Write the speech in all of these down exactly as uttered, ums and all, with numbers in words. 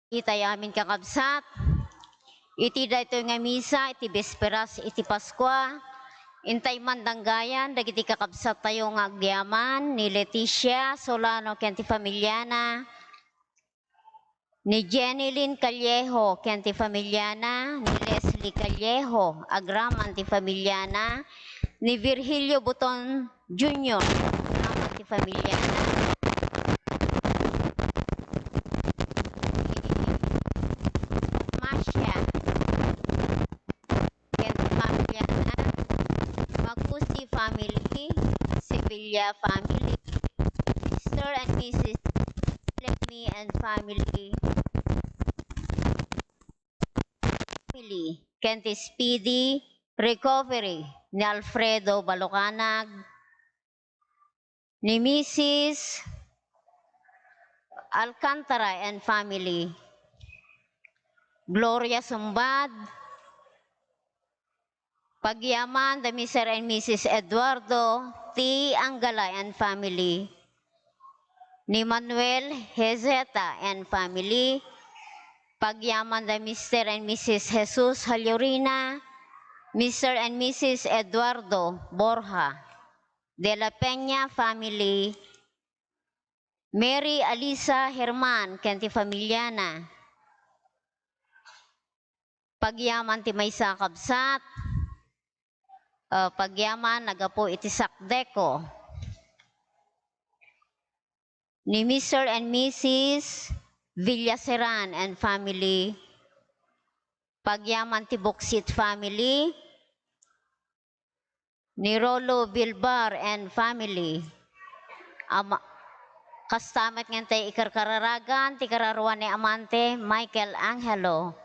Itay amin kakabsat, iti daytoy nga misa iti bisperas iti Paskua, intay mandanggayan dagiti kakabsattayo nga agyaman ni Leticia Solano ken ti familiana, ni Jenny Lynn Callejo ken ti familiana, ni Leslie Callejo agraman ti familiana, ni Virgilio Buton Junior agraman ti familiana, ni Masha ken familiana, Magusi family, Sevilla family, Mister and Missus Lemmy and family, family, ken ti speedy recovery ni Alfredo Balucanag, ni Missus Alcantara and family, Gloria Sumbad, pagyaman da Mister and Missus Eduardo T. Angala and family, ni Manuel Hezeta and family, pagyaman da Mister and Missus Jesus Hallorina, Mister and Missus Eduardo Borja, de la Peña family, Mary Alisa Herman ken ti familiana. Pagyaman ti maysa a kabsat, ah, pagyaman naggapu iti Sakdeco, ni Mister and Missus Villaseran and family. Pagyaman ti Boksit family, ni Rolo Bilbar and family. Ama-, kasta met ngan ti ikarkararagan ti kararua ni Amante Michael Angelo,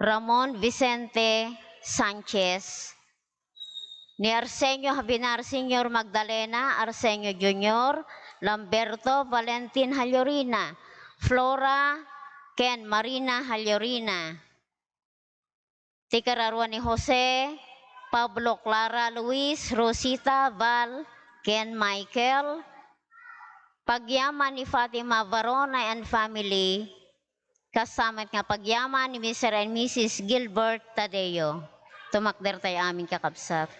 Ramon Vicente Sanchez, ni Arsenio Habinar Senior, Magdalena Arsenio Junior, Lamberto Valentin Hallorina, Flora ken Marina Hallorina. Ti kararua ni Jose, Pablo, Clara, Luis, Rosita, Val, ken Michael. Pagyaman ni Fatima Varona and family. Kasta met nga pagyaman ni Mister and Missus Gilbert Tadeo. Tumakder tayo amin, kakabsat.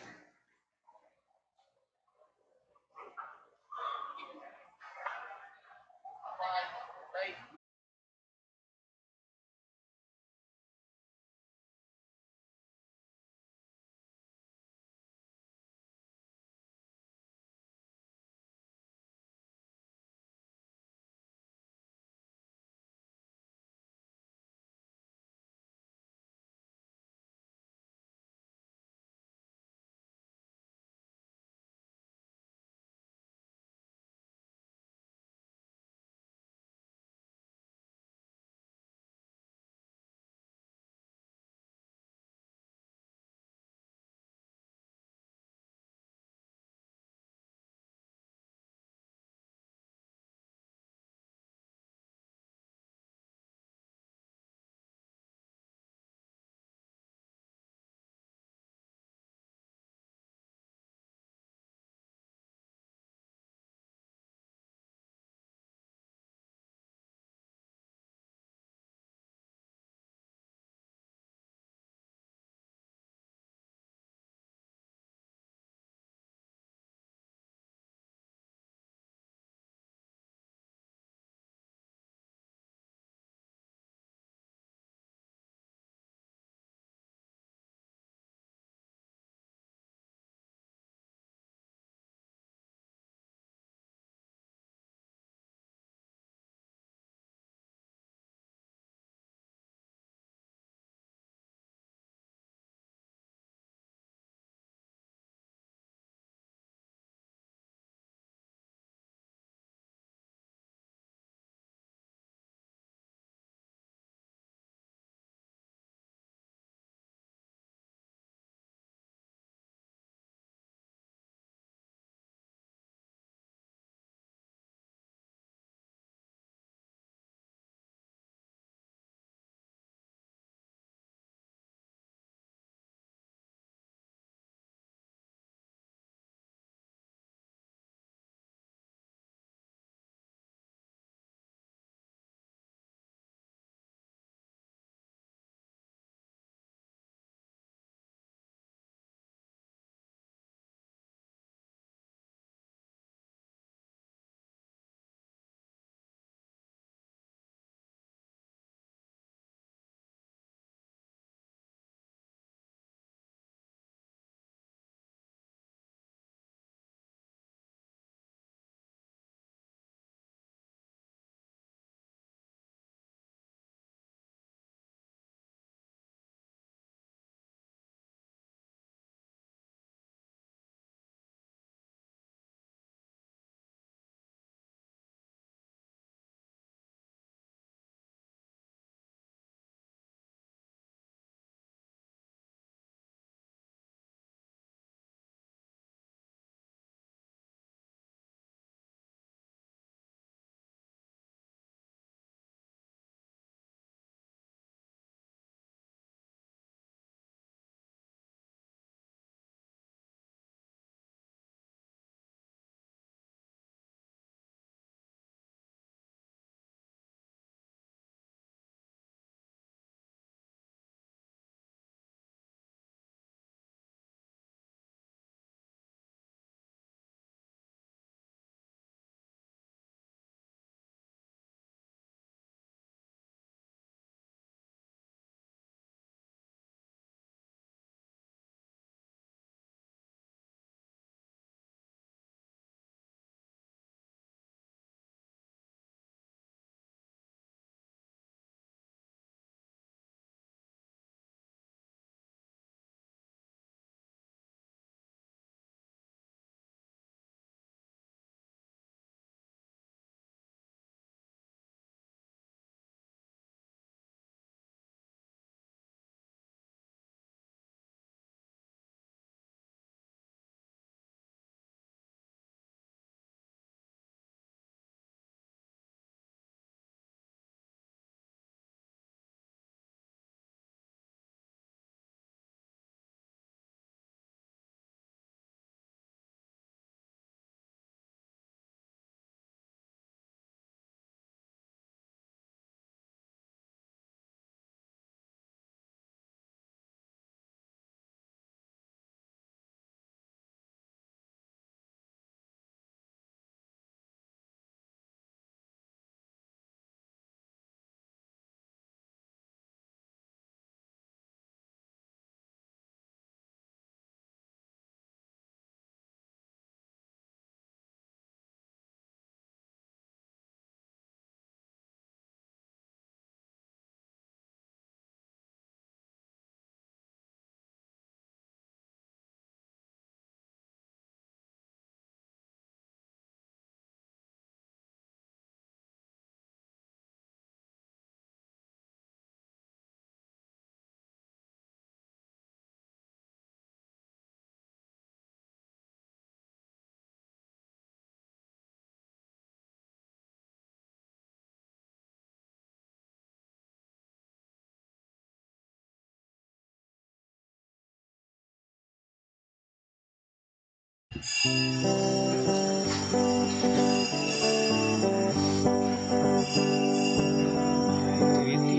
Iti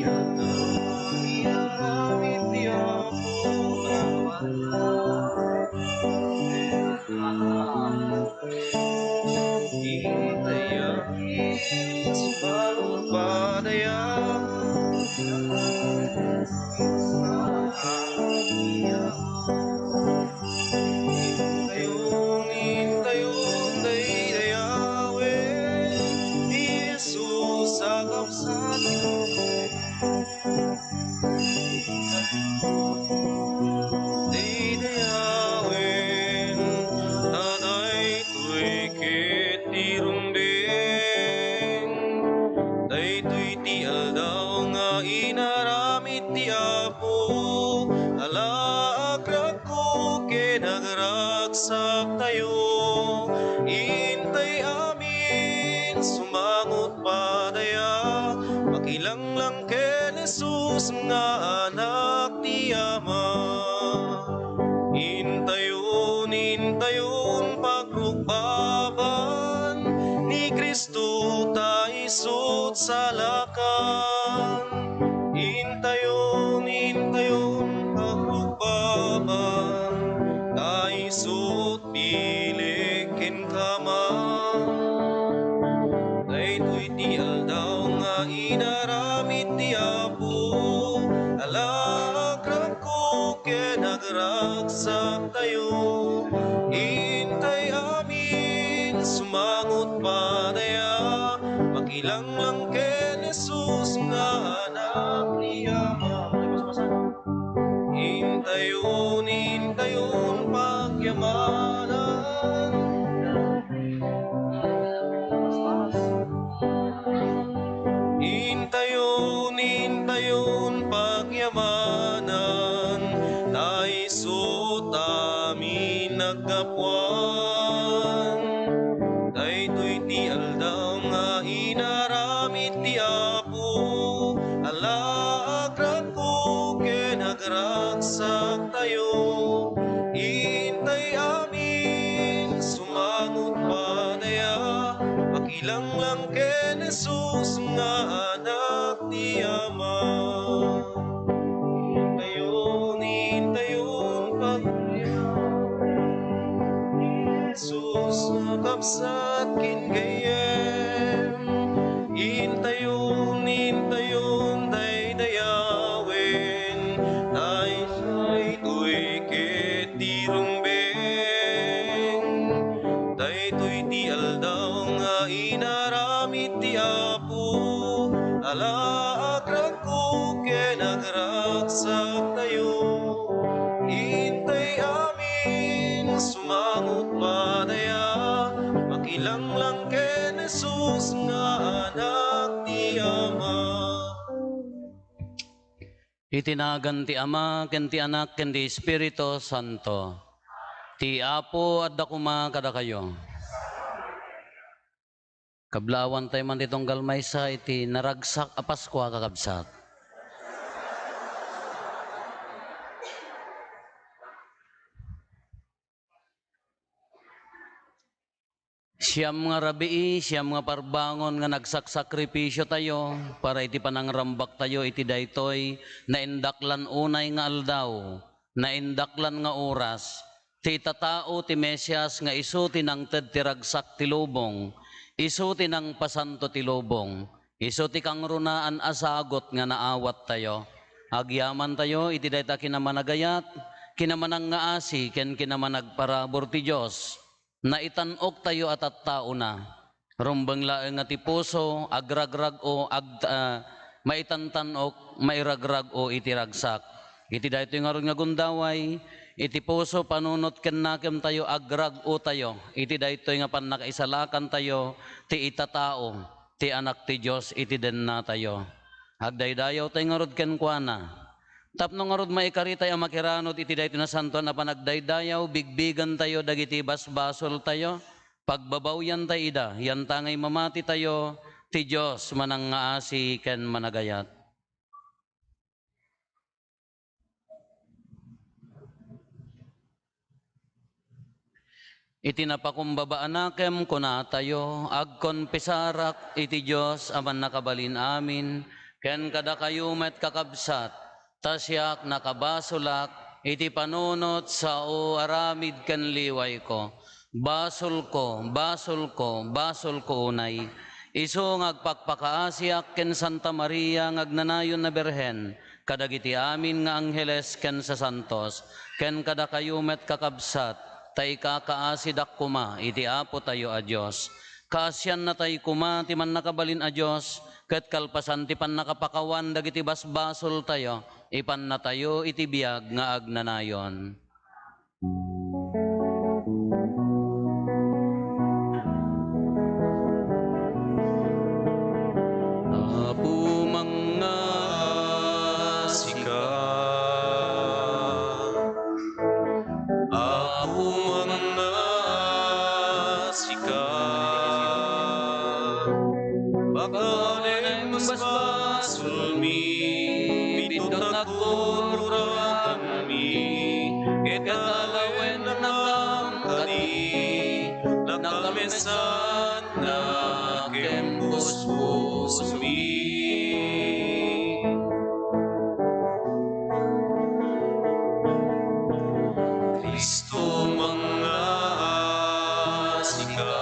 adda aramid ti Apo a bala. Iti sumango padaya. Intayon, intayon, daydayawen ni Jesus a kabsat. Daydayawen, ta daytoy ket ti rumbeng. Daytoy ti aldaw nga inaramid ti Apo, ala agragko ken agragsaktayo. Intay amin, sumangot padaya, makilanglang ken Jesus nga Anak ti Ama. Intayon, intayon pagrukbaban ni Cristo ta isu't salakan. Intayon, intayon pagrukbaban ta isu't pilik ken Ama. Daytoy ti aldaw nga inaramid ti Apo, ala agragko ken agragsaktayo. Intay amin, sumangot padaya, makilanglang ken Jesus nga Anak ti Ama. Intayon, intayon pagyamanan. Intayon, intayon pagyamanan, ta isu't amin naggapuan. Daytoy ti aldaw nga inaramid ti Apo, ala agragko ken agragsaktayo. Intay amin, sumangot padaya, makilanglang ken Jesus nga Anak ti Ama. Intayon, intayon pagdaydayawen ni Jesus a kabsat ken gayyem. Intayon, intayon daydayawen, ta daytoy ket ti rumbeng. Daytoy ti aldaw nga inaramid ti Apo, ala agragko ken agragsaktayo. Intay amin, sumangot padaya, makilanglang ken Jesus nga Anak ti Ama. Iti nagan ti Ama, ken ti Anak, ken ti Espiritu Santo. Ti Apo adda koma kadakayo. Kablaawantay man ti tunggal maysa iti naragsak a Paskua, kakabsat. Siam nga rabii, siam nga parbangon nga nagsaksakripisiotayo para iti panangrambaktayo iti daytoy naindaklan unay nga aldaw, naindaklan nga oras, ti itatao ti Mesias nga isu ti nangted ti ragsak ti lubong, isu ti nangpasanto ti lubong, isu ti kangrunaan a sagut nga naawattayo. Agyamantayo iti dayta kinamanagayat, kinamanangngaasi, ken kinamanagparabur ti Dios. Naitan-oktayo a tattaona. Rumbeng laeng nga ti puso, agragrag-o, ag-, ah, maitantan-ok, mairagrag-o iti ragsak. Iti daytoy ngarud nga gundaway, iti puso, panunot ken nakemtayo, agrag-otayo iti daytoy nga pannakaisalakantayo ti itatao ti Anak ti Dios iti dennatayo. Agdaydayawtay ngarud kenkuana. Tapno ngarud maikaritay a makiranod iti daytoy nasantoan a panagdaydayaw, bigbigentayo dagiti basbasoltayo, pagbabawyantay ida, yantangay mamatitayo, ti Dios manangngaasi ken managayat. Iti napakumbaba a nakem, kunatayo, agkonpesarak iti Dios a Mannakabalin-amin, ken kadakayo met, kakabsat, ta siak nakabasolak iti panunot sao aramid ken liwayko. Basolko, basolko, basolko unay. Isu nga agpakpakaasiak ken Santa Maria nga agnanayon a Birhen, kadagiti amin nga angheles ken sasantos, ken kadakayo met, kakabsat, ta ikakaasidak koma iti Apotayo a Dios. Kaasiannatay koma ti Mannakabalin a Dios, ket kalpasan ti pannakapakawan dagiti basbasoltayo, ipannatayo iti biag nga agnanayon. Apo, mangngaasika. Apo, mangngaasika. Pakawanem basbasolmi, bitot nakurkuraanmi, ket alawennakam kadi, nakalmesanna ken pusposmi. Cristo, mangngaasika.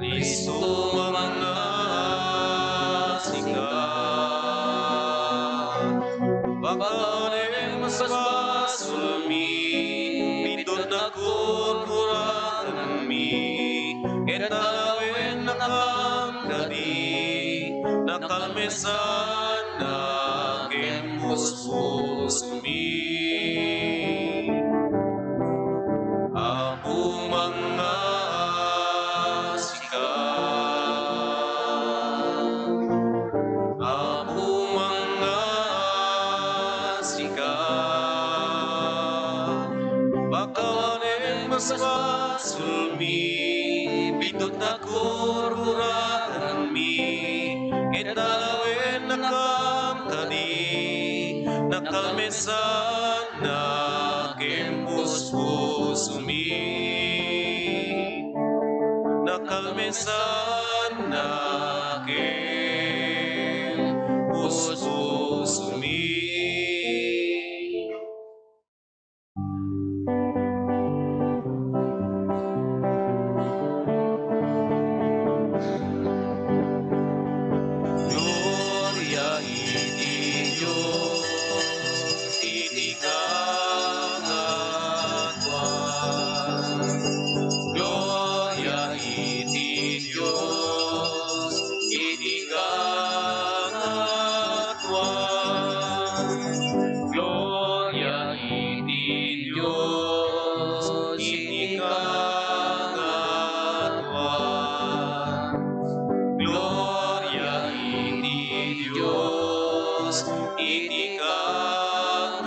Cristo, mangngaasika. Pakawanem basbasolmi, bitot nakurkuraanmi, ket alawennakam kadi, nakalmesanna ken pusposmi. Apo, mangngaasika. Apo, mangngaasika. Pakawanem basbasolmi, bitot nakurkuraanmi, ket alawennakam kadi, nakalmesanna ken pusposmi. Nakalmesanna ken pusposmi. Gloria iti Dios iti kangatoan. Gloria iti Dios iti kangatoan. Gloria iti Dios iti kangatoan. Gloria iti Dios iti kangatoan.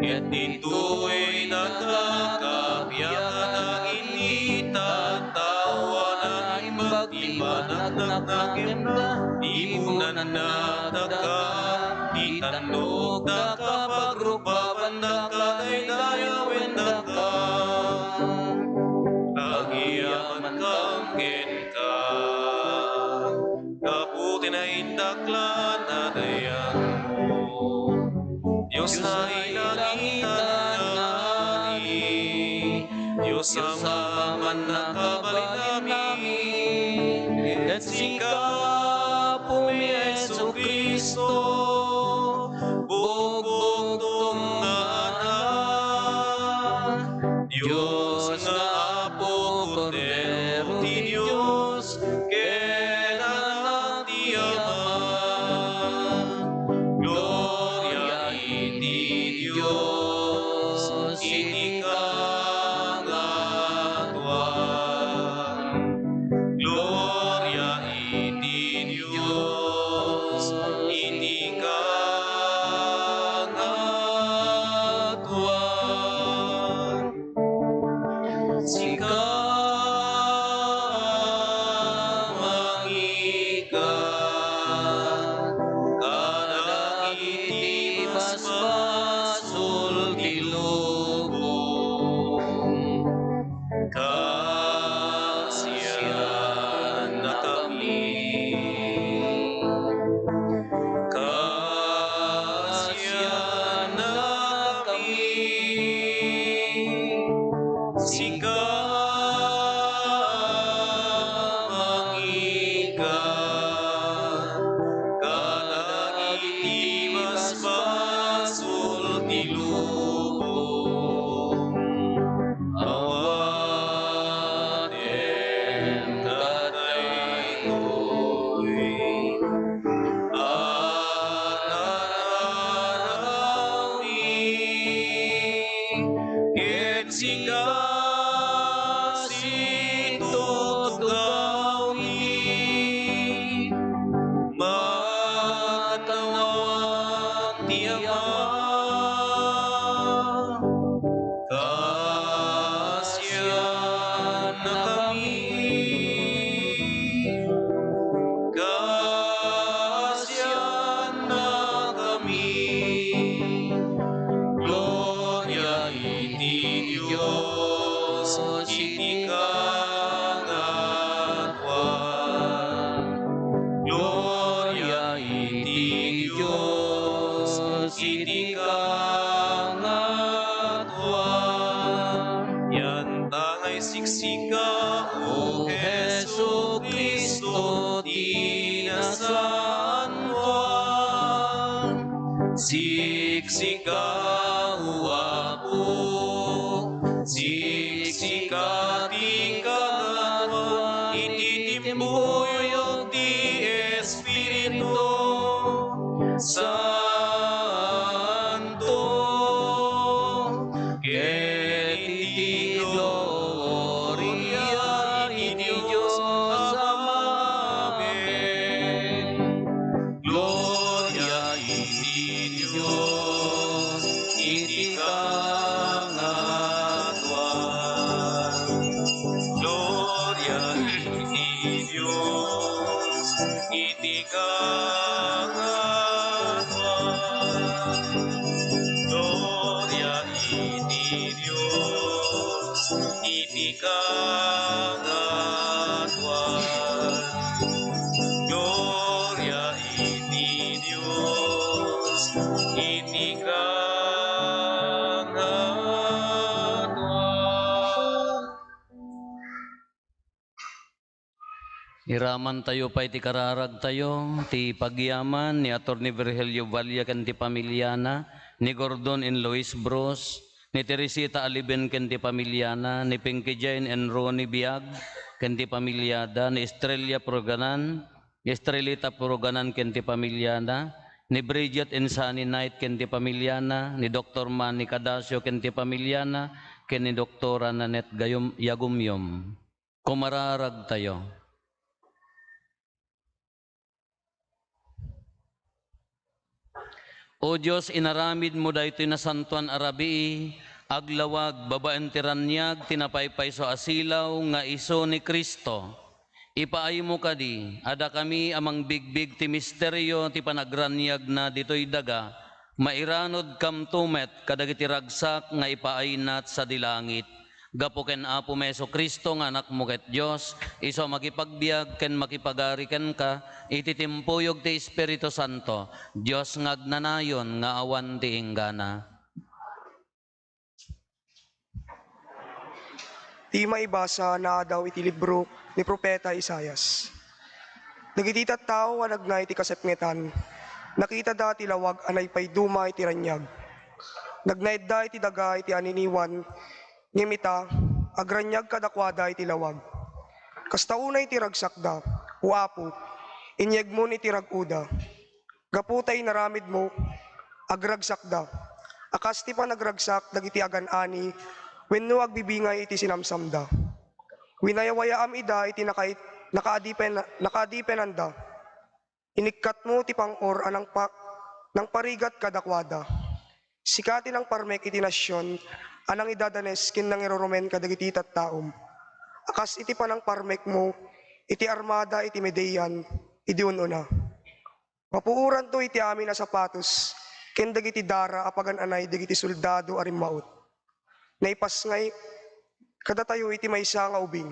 Ket ditoy nagkakabiagan a iti tattao a naimbag ti panagnakenna, ibunannadaka, itannogdaka, pagrupabandaka, daydayawendaka. Agyamankam kenka, gapu ti naindaklan a dayagmo. Dios a ilangitan nga Ari, Dios a Ama a Mannakabalin-amin, ket sika, Apomi a Jesu-Cristo, bugbugtong nga Anak, Dios nga Apo, Kordero ti Dios, ken Anak ti Ama. Gloria iti Dios iti kangatoan. Gloria iti Dios iti kangatoan. Sika, mangika kadagiti basbasolko. Sika, mangika, kadagiti basbasol ti lubong. Awaten daytoy a tararawmi, ket sika situtugawmi. Matawan ti Ama, kaasiannakami, kaasiannakami. Gloria iti Dios iti kangatoan. Gloria iti Dios iti kangatoan. Yantangay siksika, O Jesu-Cristo, ti nasantoan. Siksika, O Apo, siksika ti kangatoan iti timpuyog ti Espiritu Santo, ket iti gloria iti Dios Ama. Amen. Gloria iti Dios iti kangatoan. Gloria iti Dios iti kangatoan. Gloria iti Dios iti kangatoan. Gloria iti Dios iti kangatoan. Iramantayo pay ti kararagtayo, ti pagyaman ni Attorney Virgilio Valla ken ti pamiliana, ni Gordon and Lois Bros, ni Teresita Aliben ken ti pamiliana, ni Pinky Jane and Ronnie Biag ken ti pamiliada, ni Estrella Proganan, Estrelita Proganan ken ti pamiliana, ni Bridget and Sunny Knight ken ti pamiliana, ni Doktor Manny Cadacio ken ti pamiliana, ken ni Doktora Nanette Gayum-, Yagumyum. Kumararagtayo. O Dios, inaramidmo daytoy nasantoan a rabii, aglawag babaen ti raniag ti napaypayso a silaw nga isu ni Cristo. Ipaaymo kadi a dakami a mangbigbig ti misterio ti panagraniagna ditoy daga, mairanudkamto met kadagiti ragsak nga ipaaynat sadi langit. Gapu ken Apomi Jesu-Cristo nga Anakmo ket Dios, isu a makipagbiag ken makipagari kenka iti timpuyog ti Espiritu Santo, Dios nga agnanayon nga awan ti inggana. Ti maibasa naadaw iti libro ni Profeta Isaias. Dagiti tattao a nagna iti kasepngetan, nakitada ti lawag a naipaiduma iti raniag. Nagnaedda iti daga iti aniniwan, ngem ita, agraniag kadakuada iti lawag. Kasta unay ti ragsakda, O Apo, inyegmon iti rag-oda. Gapu ta inaramidmo, agragsakda, a kas ti panagragsak dagiti agan-ani wenno agbibingay iti sinamsamda. Winayawayaam ida iti nakai-, nakaadipen-, nakaadipenanda. Inikkatmo ti pang-or a nangpa-, nangparigat kadakuada. Sika ti nangparmek iti nasion a nangidadanes ken nangirurumen kadagiti tattaom, a kas iti panangparmekmo iti armada iti Median idi un-una. Mapuoranto iti amin a sapatos ken dagiti dara a pagan-anay dagiti soldado a rimmaut. Naipasngay kadatayo iti maysa nga ubing.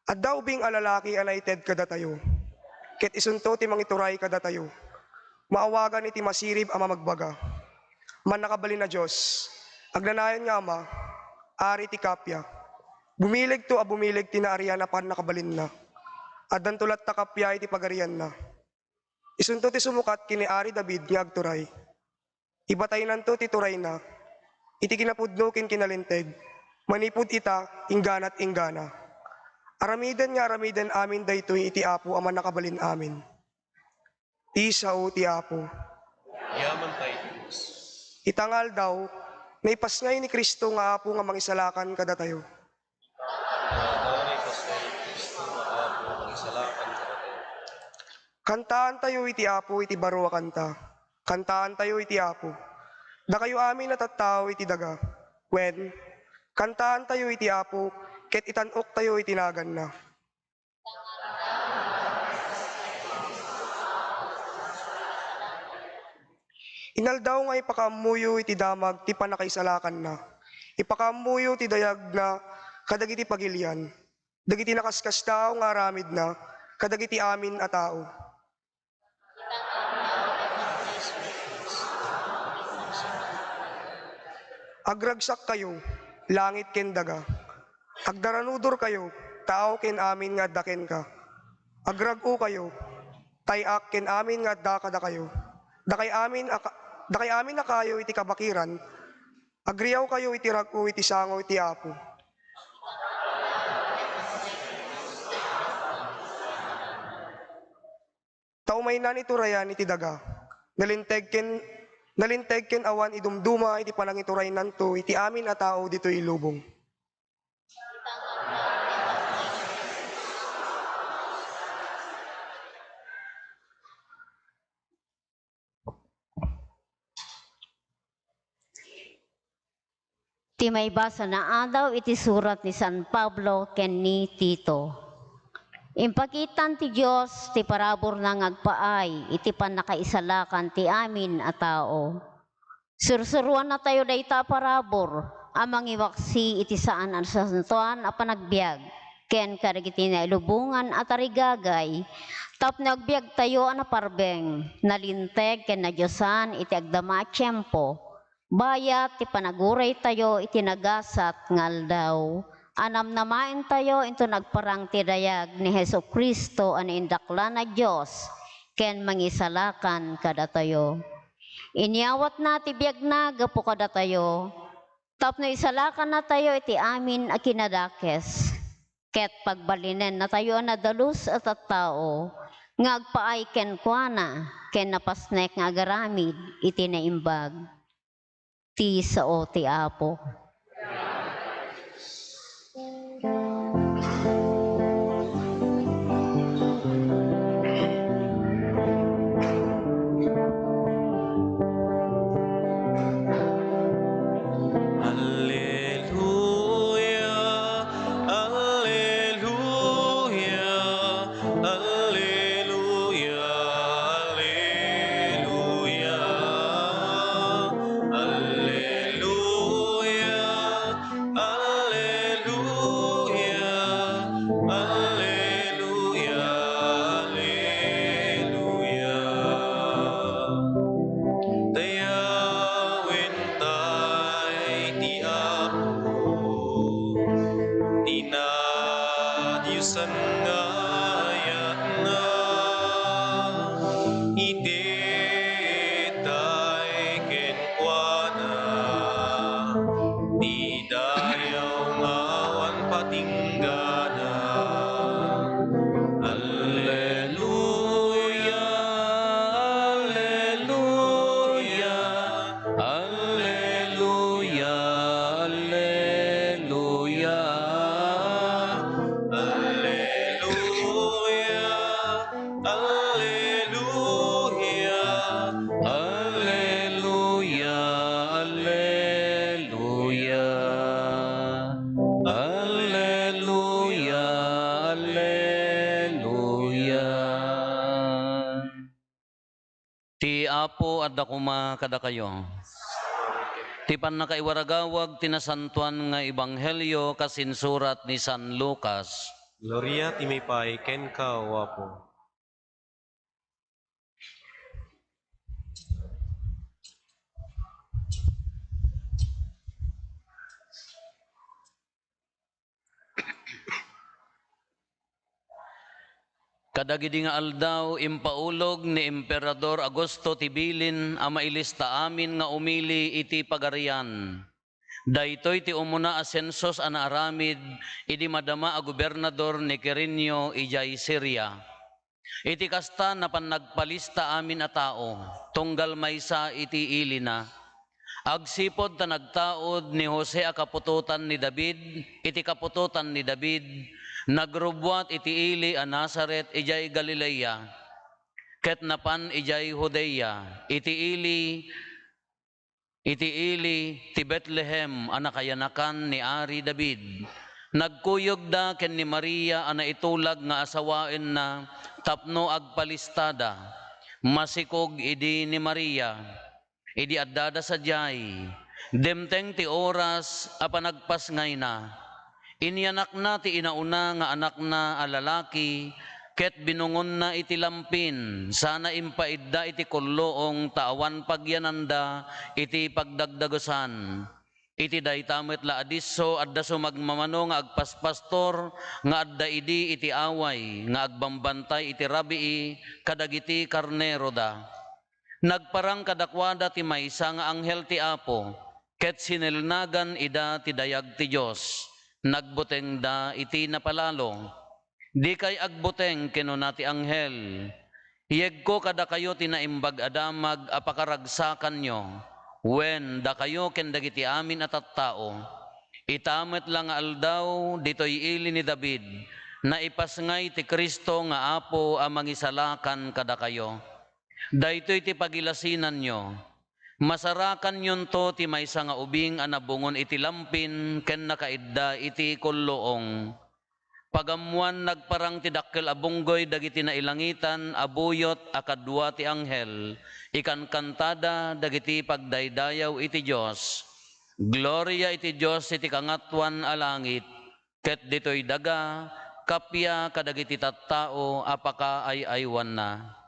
Adda ubing a lalaki a naited kadatayo, ket isunto ti mangituray kadatayo. Maawagan iti Masirib a Mamagbaga, Mannakabalin a Dios, Agnanayon nga Ama, Ari ti kappia. Bumilegto a bumileg ti naarian a pannakabalinna. Addanto latta kappia iti pagarianna. Isunto ti sumukat ken ni Ari David nga agturay. Ipataynanto ti turayna iti kinapudno ken kinalinteg, manipud ita, ingganat inggana. Aramiden nga aramiden amin daytoy iti Apo a Mannakabalin-amin. Ti sao ti Apo. Yaman tayo, Dios. Ita nga aldaw, naipasngay ni Cristo nga Apo nga mangisalakan kadatayo. Ita nga aldaw, naipasngay ni Cristo nga Apo nga mangisalakan kadatayo. Kantaantayo iti Apo iti baro a kanta. Kantaantayo iti Apo. Dakayo amin a tattao iti daga. Wen, kantaantayo iti Apo, ket itan-oktayo iti naganna. Inaldaw nga ipakaammoyo iti damag ti pannakaisalakanna. Ipakaammoyo ti dayagna kadagiti pagilian, dagiti nakaskasdaaw nga aramidna kadagiti amin a tao. Agragsakkayo, langit ken daga. Agdaranudorkayo, tao ken amin nga adda kenka. Agrag-okayo, tay-ak ken amin nga adda kadakayo. Dakay amin a ka-, dakay amin a kayo iti kabakiran, agriawkayo iti rag-o iti sango iti Apo. Ta umaynan iturayan iti daga. Nalinteg ken, nalinteg ken awan idumduma iti panangituraynanto iti amin a tao ditoy lubong. Ti maibasana a daw iti surat ni San Pablo ken ni Tito. Impakitan ti Dios ti paraburna nga agpaay iti pannakaisalakan ti amin a tao. Sursuroannatayo dayta a parabur a mangiwaksi iti saan a nasantoan a panagbiag ken kadagiti nailubongan a tarigagay tapno agbiagtayo a naparbeng, nalinteg ken nadiosan iti agdama a tiempo. Bayat ti panaguraytayo iti nagasat nga aldaw a namnamaentayo inton agparang ti dayag ni Jesu-Cristo a naindaklan a Dios ken Mangisalakan kadatayo. Inyawatna ti biagna gapu kadatayo tapno isalakannatayo iti amin a kinadakes ket pagbalinennatayo a nadalus a tattao nga agpaay kenkuana ken napasnek nga agaramid iti naimbag. Ti sao ti Apo. Alleluia, alleluia, alleluia, alleluia, alleluia, alleluia, alleluia, alleluia. Dayawenta iti Apo, ti nadiosan nga ayatna, itedtay kenkuana ti dayaw nga awan patinggana. Alleluia, alleluia, alleluia, alleluia. Alleluia, alleluia, alleluia, alleluia, alleluia, alleluia. Ti Apo adda koma kadakayo. Ti pannakaiwaragawag ti nasantoan nga ebanghelio kas insurat ni San Lucas. Gloria ti maipaay kenka, O Apo. Kadagidi nga aldaw, impaulog ni Emperador Augusto ti bilin a mailista amin nga umili iti pagarian. Daytoy ti umuna a sensus a naaramid idi madama a gobernador ni Quirinio idiay Siria. Iti kasta, napan nagpalista amin a tao, tunggal maysa iti ilina. Agsipud ta nagtaud ni Jose a kaputotan ni David, iti kaputotan ni David, nagrubbuat iti ili a Nazaret idiay Galilea, ket napan idiay Judea, iti ili, iti ili ti Betlehem a nakayanakan ni Ari David. Nagkuyogda ken ni Maria a naitulag nga asawaenna tapno agpalistada. Masikog idi ni Maria. Idi addada sadiay, dimteng ti oras a panagpasngayna. Inyanakna ti inauna nga anakna a lalaki, ket binungonna iti lampin, sana impaidda iti kulluong ta awan pagyananda iti pagdagdagusan. Iti dayta met la a disso, adda sumagmamano nga agpaspastor nga adda idi iti away nga agbambantay iti rabii kadagiti karneroda. Nagparang kadakuada ti maysa nga anghel ti Apo, ket sinelnagan ida ti dayag ti Dios. Nagbutengda iti napalalo. "Dikay agbuteng," kinuna ti anghel. "Yegko kadakayo ti Naimbag a Damag a pakaragsakanyo, wen, dakayo ken dagiti amin a tattao. Ita met la nga aldaw, ditoy ili ni David, naipasngay ti Cristo nga Apo a mangisalakan kadakayo. Daytoy ti pagilasinanyo. Masarakanyonto ti maysa nga ubing a nabungon iti lampin ken nakaidda iti kulluong." Pagammoan, nagparang ti dakkel a bunggoy dagiti nailangitan a buyot a kadua ti anghel. Ikankantada dagiti pagdaydayaw iti Dios. "Gloria iti Dios iti kangatoan a langit, ket ditoy daga, kappia kadagiti tattao a pakaay-aywanna."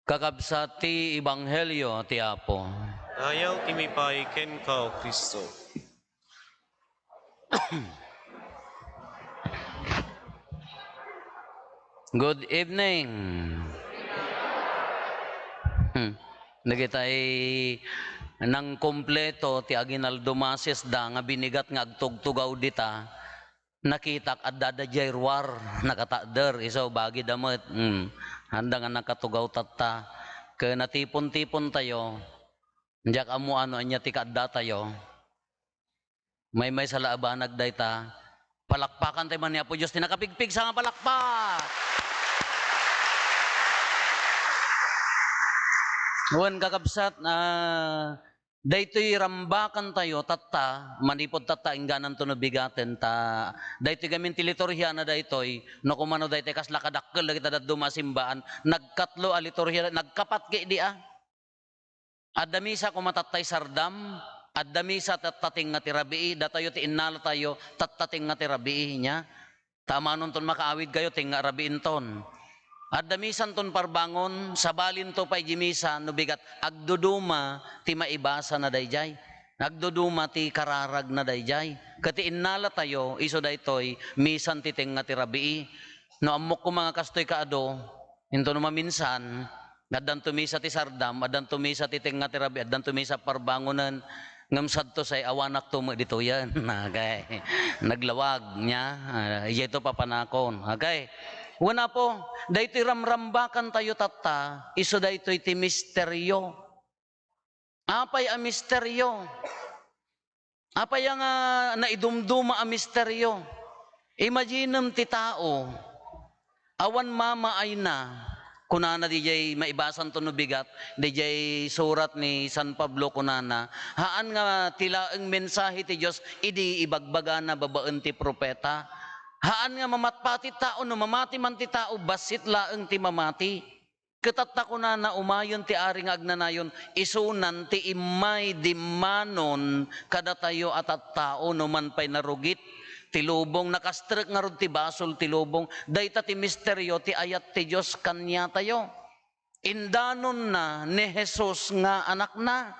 Kakabsat ti Ebanghelio ti Apo. Nayaw ti mipay kenka, O Cristo. Good evening. Hmm. Dagitay nangkumpleto ti aginaldo Masesda nga binigat nga agtugtugaw dita. Nakitak, adda daydiay ruar, nakatakder, isu bagida met. Hmm. Anda nga nakatugaw tatta. Ket natipon-tipon tayo. Diak ammo no ania ti kaadda tayo. Maymaysa la a banag dayta. Palakpakan tayo man ni Apo Dios ti nakapigpigsa nga palakpak. Wen, kakabsat, ah, daytoy rambakan tayo tatta, manipud tatta, inggananto no bigaten ta, daytoy gamin ti liturhiana daytoy, no kumano daytoy kasla kadakkel dagiti dadduma a simbaan, nagkatlo a liturhia, nagkapat kadi a. Adda misa koma tattay sardam, adda misa tatta tengnga ti rabii, datayo ti innalatayo, tatta tengnga ti rabii, nia? Ta amanonton makaawidkayo, tengnga rabiinton. Adda misanton parbangon, sabalinto pay di misa, no bigat, agduduma ti maibasana daydiay. Agduduma ti kararagna daydiay. Ket ti innalatayo, isu daytoy, misan ti tengnga ti rabii. No ammok koma nga kastoy kaadu, intono maminsan, addanto misa ti sardam, addanto misa ti tengnga ti rabii, addanto misa parbangonen, ngem sadto say awanakto met ditoyen. Okay. Naglawag, nia? Ah, idiayto papanakon. Okay. Wen, Apo, daytoy ramrambakan tayo tatta, isu daytoy ti misterio. Apay a misterio? Apay a nga naidumduma a misterio? Imaginem ti tao, awan mamaayna, kunana didiay maibasanto no bigat, didiay surat ni San Pablo, kunana, haan nga ti laeng mensahe ti Dios idi ibagbagana babaen ti propeta. Haan nga mamatpati ti tao, no mamati man ti tao, bassit laeng ti mamati. Ket tatta kunana, umayon ti ari nga agnanayon, isunan ti immay dimmanon kadatayo a tattao no man pay narugit ti lubong, nakastrek ngarud ti basol ti lubong. Dayta ti misterio ti ayat ti Dios kaniatayo. Indanonna ni Jesus nga Anakna.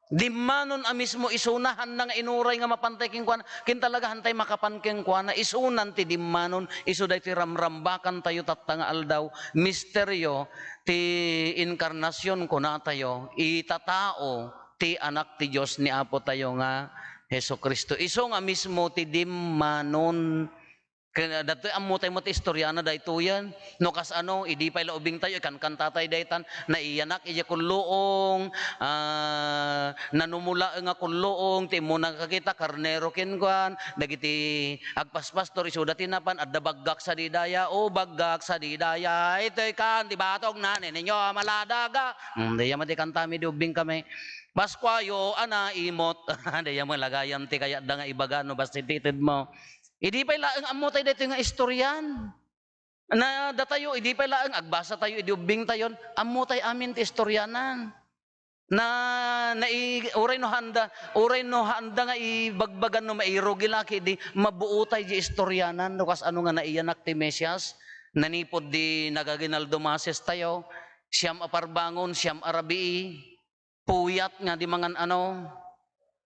Dimmanon a mismo isuna, haanna nga inuray nga mapantay kenkuana, ken talaga haantay makapan kenkuana, isunan ti dimmanon, isu daytoy ramrambakantayo tatta nga aldaw, misterio ti inkarnasion, kunatayo, itatao ti Anak ti Dios ni Apotayo nga Jesu-Cristo. Isu nga mismo ti dimmanon. Ken, ah, daytoy, ammotay met ti istoriana daytoyen. No kasano, idi pay la ubingtayo, ikankantatay daytan, naiyanak idiay kulluong, ah, nanumula nga kulluong, ti immuna nga kakita, karnero kenkuan, dagiti agpaspastor, isuda ti napan, adda baggak sadi daya, o baggak sadi daya, itoy kan, ti batongna, neninyo, maladaga. Hmm, dayta met ti kantami, idi ubbingkami. Paskuayo a naimot. Dayta met la gayam ti kayatda nga ibaga, no, basta itedmo. Idi pay laeng ammotay daytoy nga istorian. Na datayo, idi pay laeng agbasatayo idi ubbingtayon, ammotay amin ti istorianan. Na, nai-, uray no haanda, uray no haanda nga ibagbagan no mairugi la ketdi, mabuotay di istorianan, no kasano nga naiyanak ti Mesias, nanipud di nagaginaldo Mesias tayo, siam a parbangon, siam a rabii. Puyat nga di mangan-ano.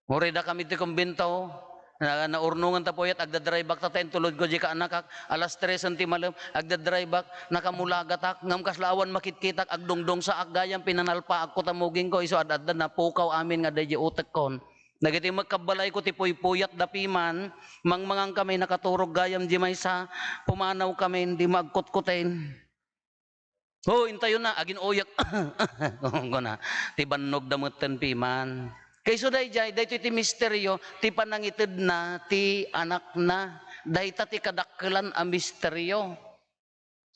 Uray dakami ti kumbento, na, naurnongan ta puyat, agdadrive-ak ta ta intulodko diay kaanakak, alas tresen ti malem, agdadrive-ak, nakamulagatak, ngem kasla awan makitkitak, agdungdungsaak gayam, pinanalpaakko ta mugingko, isu ad-adda, napukaw amin nga adda diay utekkon. Dagiti met kabbalayko ti puypuyat da piman, mangmangan kami, nakaturog gayam di maysa, pumanaw kami, di maagkutkutin. O, intayo na, agin-uyek. Kuna, ti bannogda metten piman. Kayso daydiay, daytoy ti misterio, ti panangitedna ti Anakna. Dayta ti kadakkelan a misterio.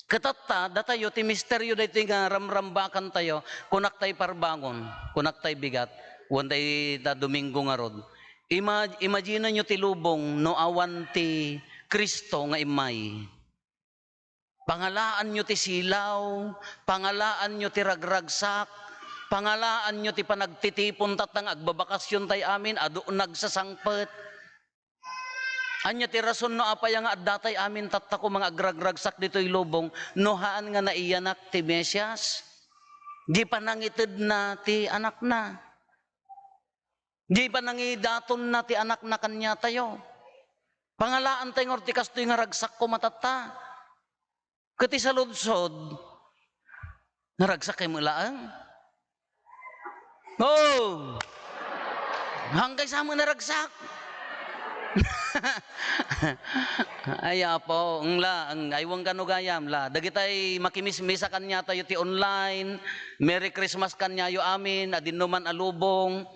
Ket tatta, datayo, ti misterio daytoy nga ramrambakantayo, kunak tay parbangon, kunak tay bigat, wen tay ta Domingo ngarud. Ima-, imaginenyo ti lubong no awan ti Cristo nga immay. Pangalaanyo ti silaw, pangalaanyo ti ragragsak, pangalaanyo ti panagtitipon tatta nga agbabakasiontay amin, adu nagsasangpet. Ania ti rason no apay nga addatay amin tatta koma nga agragragsak ditoy lubong no haan nga naiyanak ti Mesias? Di panangitedna ti Anakna. Di panangidatonna ti Anakna kaniatayo. Pangalaantay ngarud ti kastoy nga ragsak koma tatta. Ket ti saludsod, naragsakkay met laeng? O! Haankayo sa met naragsak? Ay, Apo, eng la, eng, ay, wen kano gayam la. Dagitay makimismisa kaniatayo ti online, Merry Christmas kaniayo amin, a dinno man a lubong.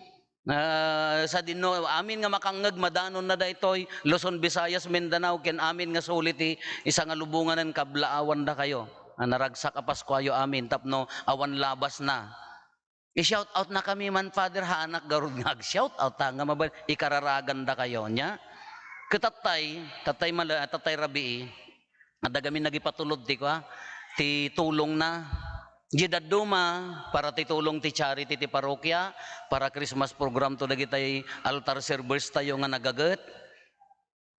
Ah, sadino, amin nga makangngeg, madanonna daytoy, Luzon, Visayas, Mindanao, ken amin nga suli ti isa nga lubonganen, kablaawandakayo. A naragsak a Paskuayo amin tapno awan labasna. I-shout out na kami man, Father, haanak garud nga ag-shout out ta nga mabal-, ikararagandakayo. Nia? Ket tattay, tattay mala-, tattay rabii, adda gamin nagipatulod ti kua, ti tulongna. Diay dadduma, para ti tulong ti charity ti parokia, para Christmas program to dagitay altar servers tayo nga nagaget.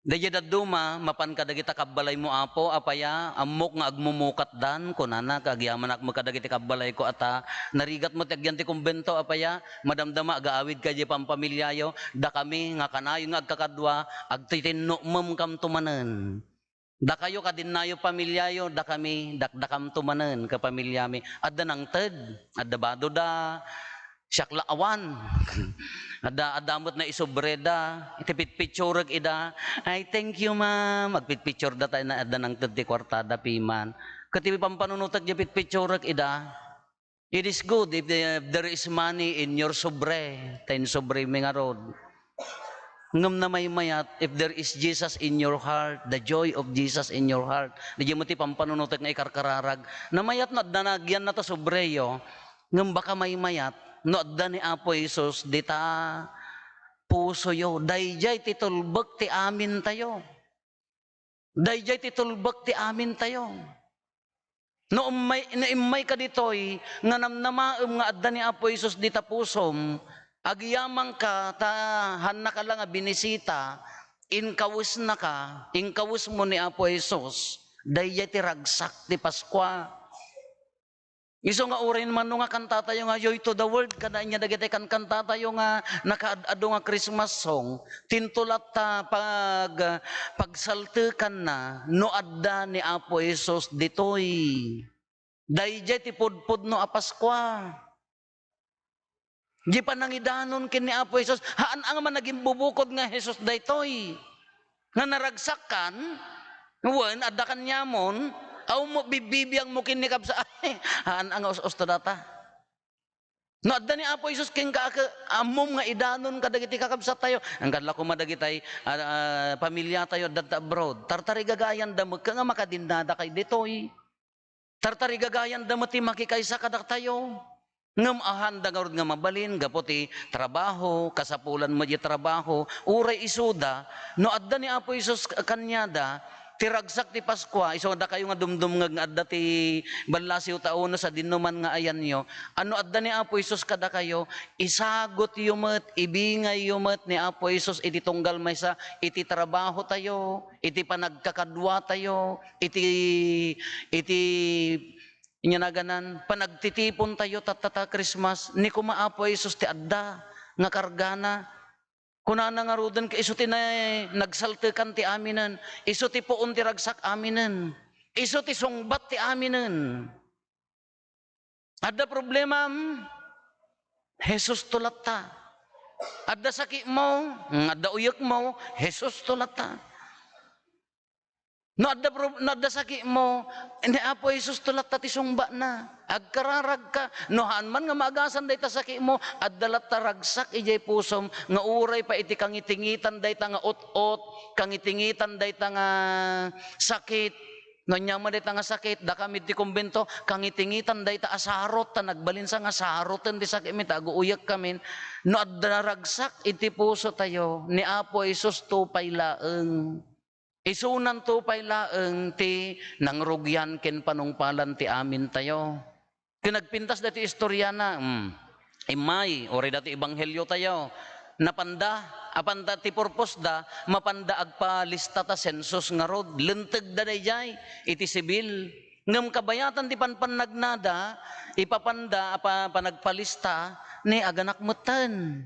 Daydiay dadduma, mapan kadagita kabbalaymo, Apo, apaya, ammok nga agmumukatdan, kunana, kagyamanak met kadagiti kabbalayko a ta, narigat met ti agyan ti kumbento, apaya, madamdama, agaawidka diay pampamiliayo, dakami nga kanayon nga agkakadua, agtitinnukmemkamto manen. Dakayo, kadinnayo pamiliayo, dakami, dakdakamto manen ken pamiliami. Adda nangted, adda badoda, siak la awan. Adda, adda met naisubreda, iti pitpitsurek ida. "Ay, thank you, ma'am." Agpitpitsurda ta adda nangted ti kuartada piman. Ket ti pampanunotek diay pitpitsurek ida, it is good if the, if there is money in your sobre, ta insobremi ngarud. Ngem namaymayat, if there is Jesus in your heart, the joy of Jesus in your heart. Daydiay met ti pampanunotek nga ikarkararag. Namayat no adda na agyanna ta sobreyo, ngem baka maymayat no adda ni Apo Jesus dita pusoyo. Daydiay ti tulbek ti amintayo. Daydiay ti tulbek ti amintayo. No ummay-, no immayka ditoy nga namnamaem nga adda ni Apo Jesus dita pusom, agyamanka ta haannaka la nga binisita, inkawesnaka, inkawesmo ni Apo Jesus. Daydiay ti ragsak ti Paskua. Isu nga uray man no nga kantatayo nga Joy to the World, kada ania dagiti kankantatayo nga nakaad-adu nga Christmas song, tinto latta pag-, pagsaltekanna no adda ni Apo Jesus ditoy. Daydiay ti pudpudno a Paskua. Di panangidanon ken ni Apo Jesus, haan a nga managimbubukod nga Jesus daytoy. Nga naragsak kan, wen, adda kaniamon, aw mo, bibibiang mo ken ni kabsa-, ay, haan a nga us-usto data. No adda ni Apo Jesus kenka, aka-, ammom nga idanon kadagiti kakabsat tayo. Anggan la koma dagitay, ah, ah, pamilya tayo, adda abroad. Tartarigagayan da met ka nga makadinnada kay ditoy. Tartarigagayan da met ti makikaysa kadatayo. Ngem haan da ngarud nga mabalin gapu ti trabaho, kasapulan met ti trabaho, uray isuda, no adda ni Apo Jesus kaniada, ti ragsak ti Paskua, isu dakayo nga dumdumngeg nga adda ti ballasiw ta uno sadinoman nga ayanyo, a no adda ni Apo Jesus kadakayo, isagutyo met, ibingayyo met ni Apo Jesus iti tunggal maysa iti trabaho tayo, iti panagkakadua tayo, iti, iti, inya naganan, panagtitipon tayo tatta ta Christmas, ni kuma Apo Jesus ti adda nga kargana. Kunana ngaruden ket isu ti na-, nagsaltekan ti aminen, isu ti puon ti ragsak aminen, isu ti sungbat ti aminen. Adda problemam, Jesus to latta. Adda sakitmo, mm, adda uyekmo, Jesus to latta. No adda prob-, no adda sakitmo, ni Apo Jesus to latta ti sungbatna. Agkararagka, no haan man nga maagasan dayta sakitmo, adda latta ragsak idiay pusom nga uray pay iti kangitingitan dayta nga ut-ot, kangitingitan dayta nga sakit, no ania man dayta nga sakit, dakami ti kumbento, kangitingitan dayta a sarot, ta nagbalinsa nga saroten ti sakitmi, ta aguuyekkamin. No adda ragsak iti pusotayo, ni Apo Jesus to pay laeng. Isunanto pay laeng ti nangrugian ken panungpalan ti amintayo. Ken nagpintas daytoy istoriana, mm, immay, uray daytoy ebanghelio tayo. Napanda, apanta ti purpose da, mapanda agpalista ta census ngarud. Lentegda daydiay iti sibil. Ngem kabayatan ti panpannagnada, ipapanda a pa-, panagpalista, ni aganak metten.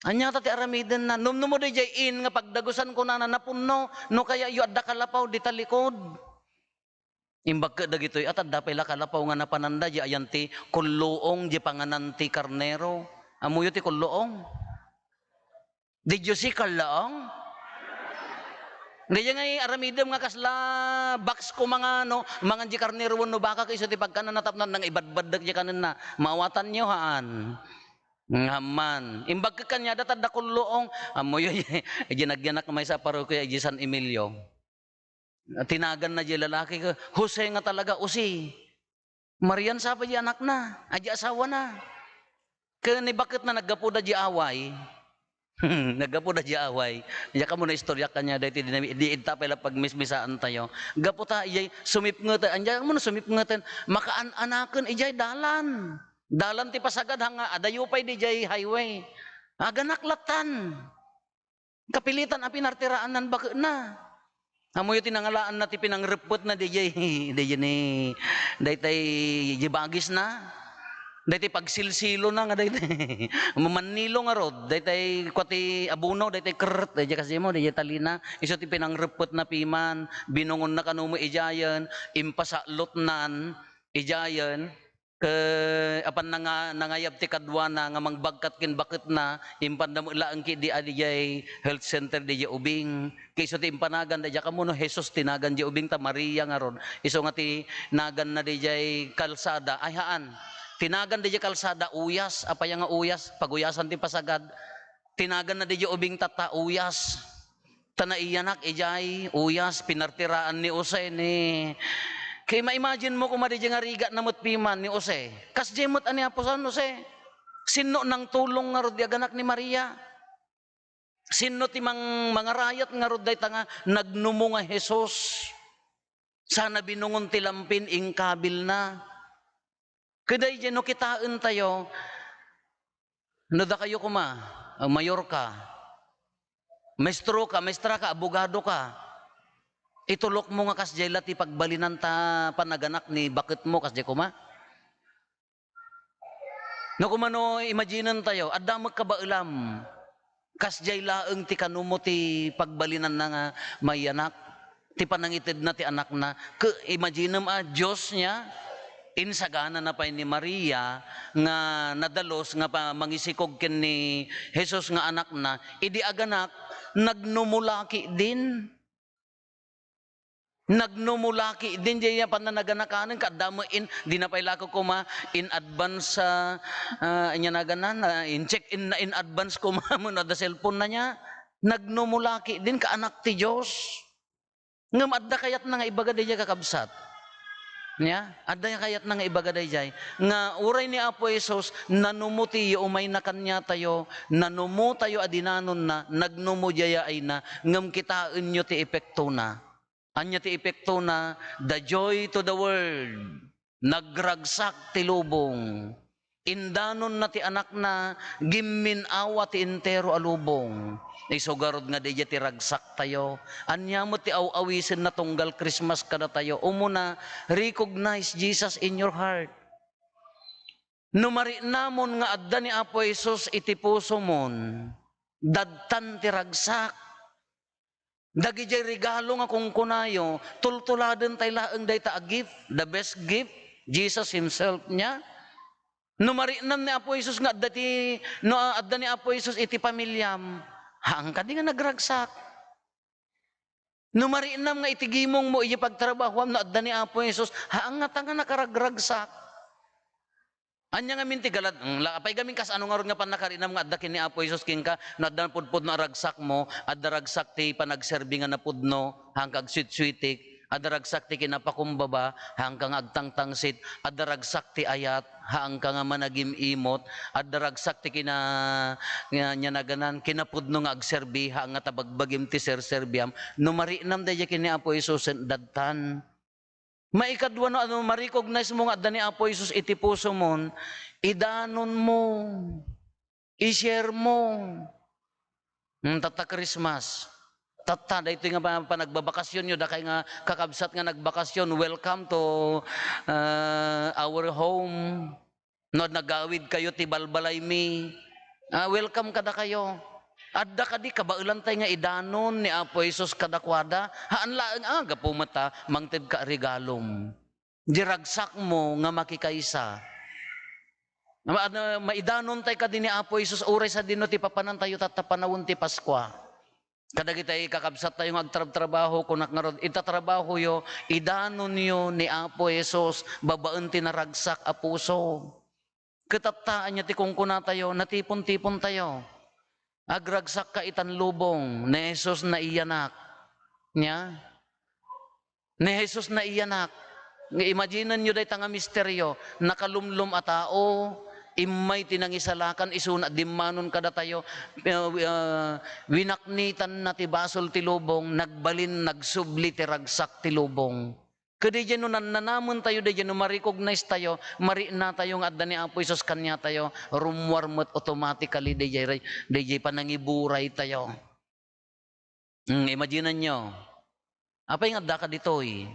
Ania ta ti aramidenna? Numnumo daydiay in nga pagdagusan kunana, napunno, no kayatyo adda kalapaw dita likod. Imbag ket dagitoy, at adda pay la kalapaw nga napananda, di ayan ti kulluong, di panganan ti karnero. Ammoyo ti kulluong? Did you see kulluong? Daydiay nga aramidem nga kasla box ko mga, no, mangan di karnero wenno baka, ket isu ti pagkanana tapno nang ibadbaddek di kanenna. Maawatanyo, haan. Nga man. Imbag ket kaniada, tadda kulluong. Ammoyo, idiay nagyanak maysa a parokya, idiay San Emilio. Tinaganna diay lalaki, Jose nga talaga, Jose. Marian sa pay diay anakna, a diay asawana. Ket ni baketna naggapuda diay away. Naggapuda diay away. Diak ammo naistoryak kaniada iti di, di ita pay la pagmismisaantayo. Gapu ta, idiay sumipngeten, ania ammo no sumipngeten, makaan-anaken idiay dalan. Dalan ti pasagad, haan nga adayo pay didiay highway. Aganak lattan. Kapilitan a pinartiraan nan baketna. Ammoyo ti nangalaanna ti pinangreppetna didiay, didiay ni, daytay di bagisna. Daytay pagsilsilona nga daytay. Mannilo ngarud, daytay kua ti abono, daytay krrrt, daydiay kasdimo, daydiay talina. Isu ti pinangreppetna piman, binungonna kano met idiayen, impasaklotnan, idiayen. Ket apan nanga-, nangayab ti kaduana nga mangbagkat ken baketna, impanda met laeng ketdi a didiay health center didiay ubing. Ket isu ti impanagan, daydiay kammuno, Jesus ti nagan diay ubing ta Maria ngarud. Isu nga ti naganna didiay kalsada, ay haan. Ti nagan didiay kalsada, uyas, apay nga uyas, paguyasan ti pasagad. Ti naganna didiay ubing tatta, uyas. Ta naiyanak idiay uyas, pinartiraan ni Jose ni, kay ma-imagine mo koma didiay nga rigatna met piman ni Jose. Kasdiay met a ni Apo San Jose. Sinno nangtulong ngarud diay aganak ni Maria? Sinno ti mang-, mangarayat ngarud dayta nga nagnumo nga Jesus? Sana binungon ti lampin, inkabilna. Ket daydiay no kitaentayo, no dakayo koma, a mayor ka, maestro ka, maestra ka, abogado ka, itulokmo nga kasdiay la ti pagbalinan ta panaganak ni baketmo, kasdiay koma? No kumano, imaginen tayo, adda met kabaelam. Kasdiay laeng ti kanumo ti pagbalinanna nga mayanak, ti panangitedna ti anakna. Ke-, imaginem a Dios nia, insaganana pay ni Maria nga nadalus nga pa-, mangisikog ken ni Jesus nga anakna, idi aganak, nagnumo laki din. Nagnumo laki din diay pannanaganakanen, kaadda met in, dina pay la koma in advance, ah, ah, ania naganan, ah, in check in, in advance koma, no adda cellphone na nia. Nagnumo laki din, kaanak ti Dios. Ngem adda kayatna nga ibaga daydiay, kakabsat? Nia? Adda kayatna nga ibaga daydiay. Nga uray ni Apo Jesus, nanumo ti umayna kaniatayo, nanumo tayo a dinanonna, nagnumo diay a ayna, ngem kitaenyo ti epektona. Ania ti epektona? The joy to the world. Nagragsak ti lubong. Indanonna ti anakna, gimmin-awa ti entero a lubong. Isu garud nga daydiay ti ragsaktayo. Ania met ti aw-awisenna tunggal Christmas kadatayo? Umuna, recognize Jesus in your heart. No mariknamon nga adda ni Apo Jesus iti pusomon, dadtan ti ragsak. Dagidiay regalo nga kunkunayo, tultuladen tay laeng dayta a gift, the best gift, Jesus himself nia. No mariknam ni Apo Jesus nga adda ti, no, ah, adda ni Apo Jesus iti pamiliam, haan kadi nga nagragsak? No mariknam nga iti gimongmo, iti pagtrabahoam, no adda ni Apo Jesus, haan ngata nga nakaragragsak? Ania ngamin ti galad-, mm, la-, apay gamin kasano ngarud nga pannakarinam nga adda ken ni Apo Jesus kenka, no adda pudpudno a ragsakmo, adda ragsak ti panagserbi nga napudno, haanka agsuitsuitik, adda ragsak ti kinapakumbaba, haanka nga agtangtangsit, adda ragsak ti ayat, haanka nga managim-imot, adda ragsak ti kina-, nga, nia naganan, kinapudno nga agserbi, haan ngata bagbagim ti serserbiam. No mariknam daydiay ken ni Apo Jesus, dadtan. Maikadua, no, ano, ma-recognize mo nga adda ni Apo Jesus iti pusomon, idanonmo, i-share mo. Hmm, tatta Christmas. Tatta, daytoy nga pa-, panagbabakasionyo, dakay nga kakabsat nga nagbakasion, welcome to, uh, our home. No, nagawid kayo ti balbalaymi, ah, welcome kadakayo. Adda kadi kabaelantay nga idanon ni Apo Jesus kadakuada? Haan laeng, ah, gapu met ta mangtedka regalom. Di ragsakmo nga makikaysa. Ma-, ano, maidanontay kadi ni Apo Jesus, uray sadino ti papanantayo tatta panawen ti Paskua. Kadagiti kakabsattayo nga agtrabtrabaho, kunak ngarud, ita trabahoyo, idanonyo ni Apo Jesus babaen ti naragsak a puso. Ket ania ti kunkunatayo, natipon-tipontayo. Agragsakka itan lubong, ni Jesus naiyanak. Nia? Ni Jesus naiyanak. Nga imaginenyo dayta nga misterio, nakalumlom a tao, immay ti nangisalakan, isuna dimmanon kadatayo, eh, eh, winaknitanna ti basol ti lubong, nagbalin, nagsubli ti ragsak ti lubong. Ket daydiay no nannanamentayo, daydiay no ma-recognize tayo, mariknatayo nga adda ni Apo Jesus kaniatayo, rummuar met automatically daydiay, daydiay panangiburaytayo. Hmm, imaginenyo. Apay nga addaka ditoy?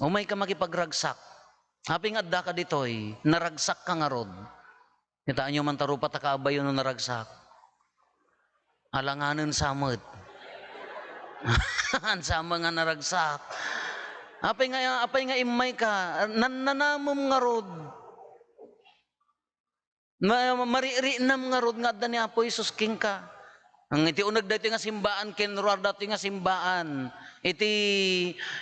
Umayka makipagragsak. Apay nga addaka ditoy? Naragsakka ngarud. Kitaenyo man ta rupat a kaabayo no naragsak. Alanganen sa met. Haan sa met nga naragsak. Apay nga, apay nga immayka? Nannanamem ngarud. Ma-, maririknam ngarud nga adda ni Apo Jesus kenka. Ngem iti uneg daytoy nga simbaan, ken ruar daytoy nga simbaan, iti,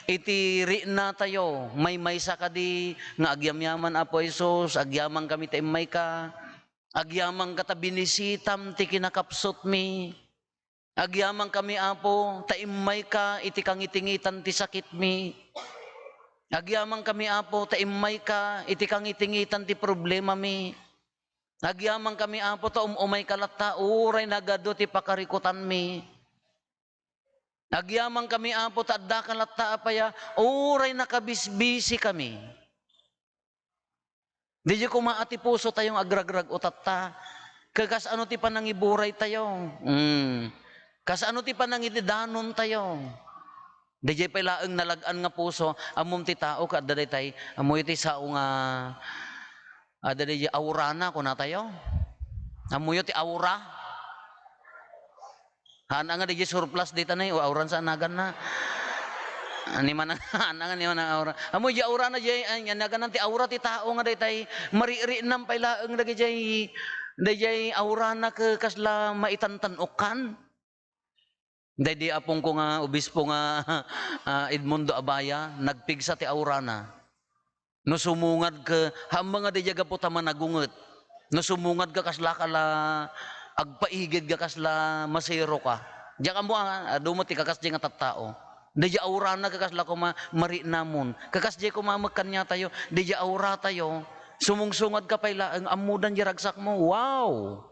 iti riknatayo, maymaysa kadi nga agyamyaman, Apo Jesus, agyamankami ta immayka. Agyamankami ta binisitam ti kinakapsutmi. Agyamankami, Apo, ta immayka iti kangitingitan ti sakitmi. Agyamankami, Apo, ta immayka iti kangitingitan ti problemami. Agyamankami, Apo, ta um-umayka latta uray nagadu ti pakarikutanmi. Agyamankami, Apo, ta addaka latta a paya uray nakabisbisikami. Daydiay koma a ti pusotayo nga agragrag-o tatta. Ket kasano ti panangiburaytayo? Hmm. Kasano ti panangidanontayo? Daydiay pay laeng nalag-an nga puso, ammom ti tao ket adda daytay, ammoyo ti sao nga Adda diay aurana, kunatayo. Ammoyo ti aura? Haan nga diay surplus dita nay, o auran sa naganna. Ani man, haan nga ni man aura. Ammo diay aurana diay, ay, naganan ti aura ti tao nga daytay, mariknam pay laeng dagijay, dagijay aurana ke kasla maitantan-okkan. Daydi apongko nga obispo nga, ah, Edmundo Abaya, nagpigsa ti aurana. No sumungad ka, haan nga daydiay gapu ta managunget. No sumungad ka, kasla ka la agpaigid ka, kasla masero ka. Diak ammo, ah, adu met ti kakasdiay nga tattao. Daydiay aurana ka kasla koma mariknamon. Kakasdiay koma met kaniatayo, daydiay auratayo. Sumungsungad ka pay laeng, ammodan diay ragsakmo. Wow!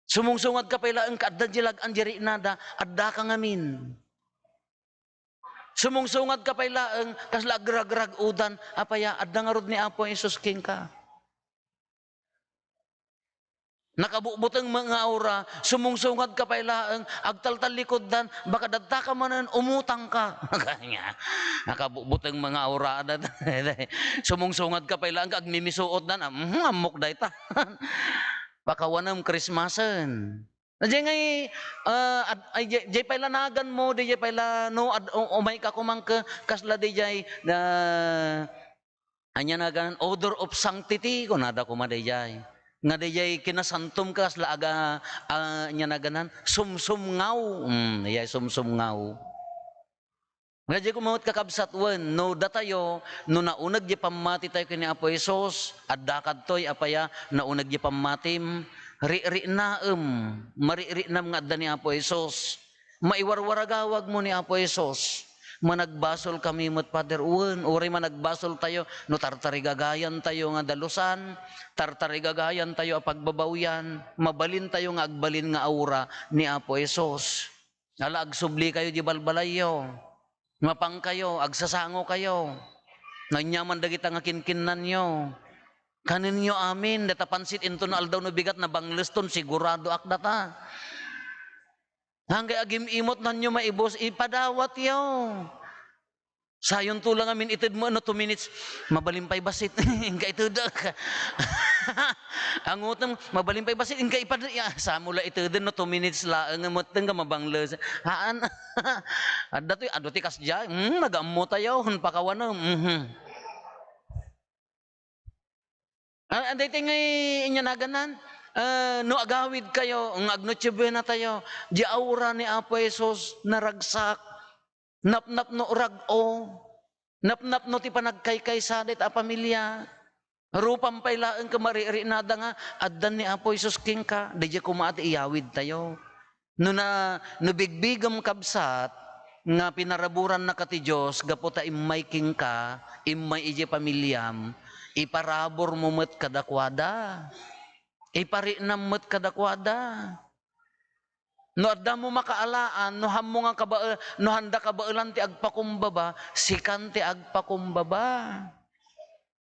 Sumungsungad ka pay laeng, adda diay lag-an diay riknada, addaka ngamin. Sumungsungad ka pay laeng, kasla agragrag-odan, apay a, adda ngarud ni Apo Jesus kenka. Nakabutbuteng met nga aura, sumungsungad ka pay laeng, agtaltallikuddan, baka dadtaka manen, umutangka. Kanya, nakabutbuteng met nga aura, sumungsungad ka pay laeng, agmimisuotdan, ah, mhm, ammok dayta. Pakawanem Christmasen. Diay ngay, ah, ad-, ay, diay, diay pay la naganmo, diay pay la, no, ad-, u-, umayka koma ket kasla diay, ah, ania nagan, odor of sanctity, kunada koma diay. Nga diay kinasantom kasla aga, ah, ania naganan, sumsumngaw. Mm, diay sumsumngaw. Nga diay koma met, kakabsat, wen, no datayo, no nauneg diay pammatitayo ken ni Apo Jesus, adda kadtoy, apay a, nauneg diay pammatim, riknaem, mariknam nga adda ni Apo Jesus. Maiwarwaragawagmo ni Apo Jesus. Managbasolkami met, Father, wen, uray managbasoltayo, no tartarigagayantayo nga dalusan, tartarigagayantayo a pagbabawian, mabalintayo nga agbalin nga aura ni Apo Jesus. Ala, agsublikayo diay balbalayyo. Mapangkayo, agsasangokayo. Naanyaman dagita nga kinkinnanyo. Kanenyo amin, data pansit inton no aldaw no bigat, nabangleston, siguradoak data. Haanay agim-imot, nanyo maibus, ipadawatyo. Sayonto la ngamin, itedmo no two minutes, mabalin pay bassit, inka itedek. Angotem, mabalin pay bassit, inka ipad-, ya, samo la iteden no two minutes laeng, metten nga mabangles. Haan. Adda toy, adu ti kasdiay, hmm, nagaammotayo, hmm, pakawanem, mhm. Ah, daytoy ngay ania naganan, ah, no agawidkayo, nga agnoche buenatayo, diay aura ni Apo Jesus, naragsak, napnapno rag-o, napnapno ti panagkaykaysa dayta a pamilia. Rupam pay laeng ket mariknada nga addan ni Apo Jesus kenka, daydiay koma ti iyawidtayo. No na, no bigbigem, kabsat, nga pinaraburannaka ti Dios gapu ta immay kenka, immay idiay pamiliam, iparaburmo met kadakuada. Ipariknam met kadakuada. No addamo makaalaan, no haanmo nga kabae-, no haanda kabaelan ti agpakumbaba, sikan ti agpakumbaba.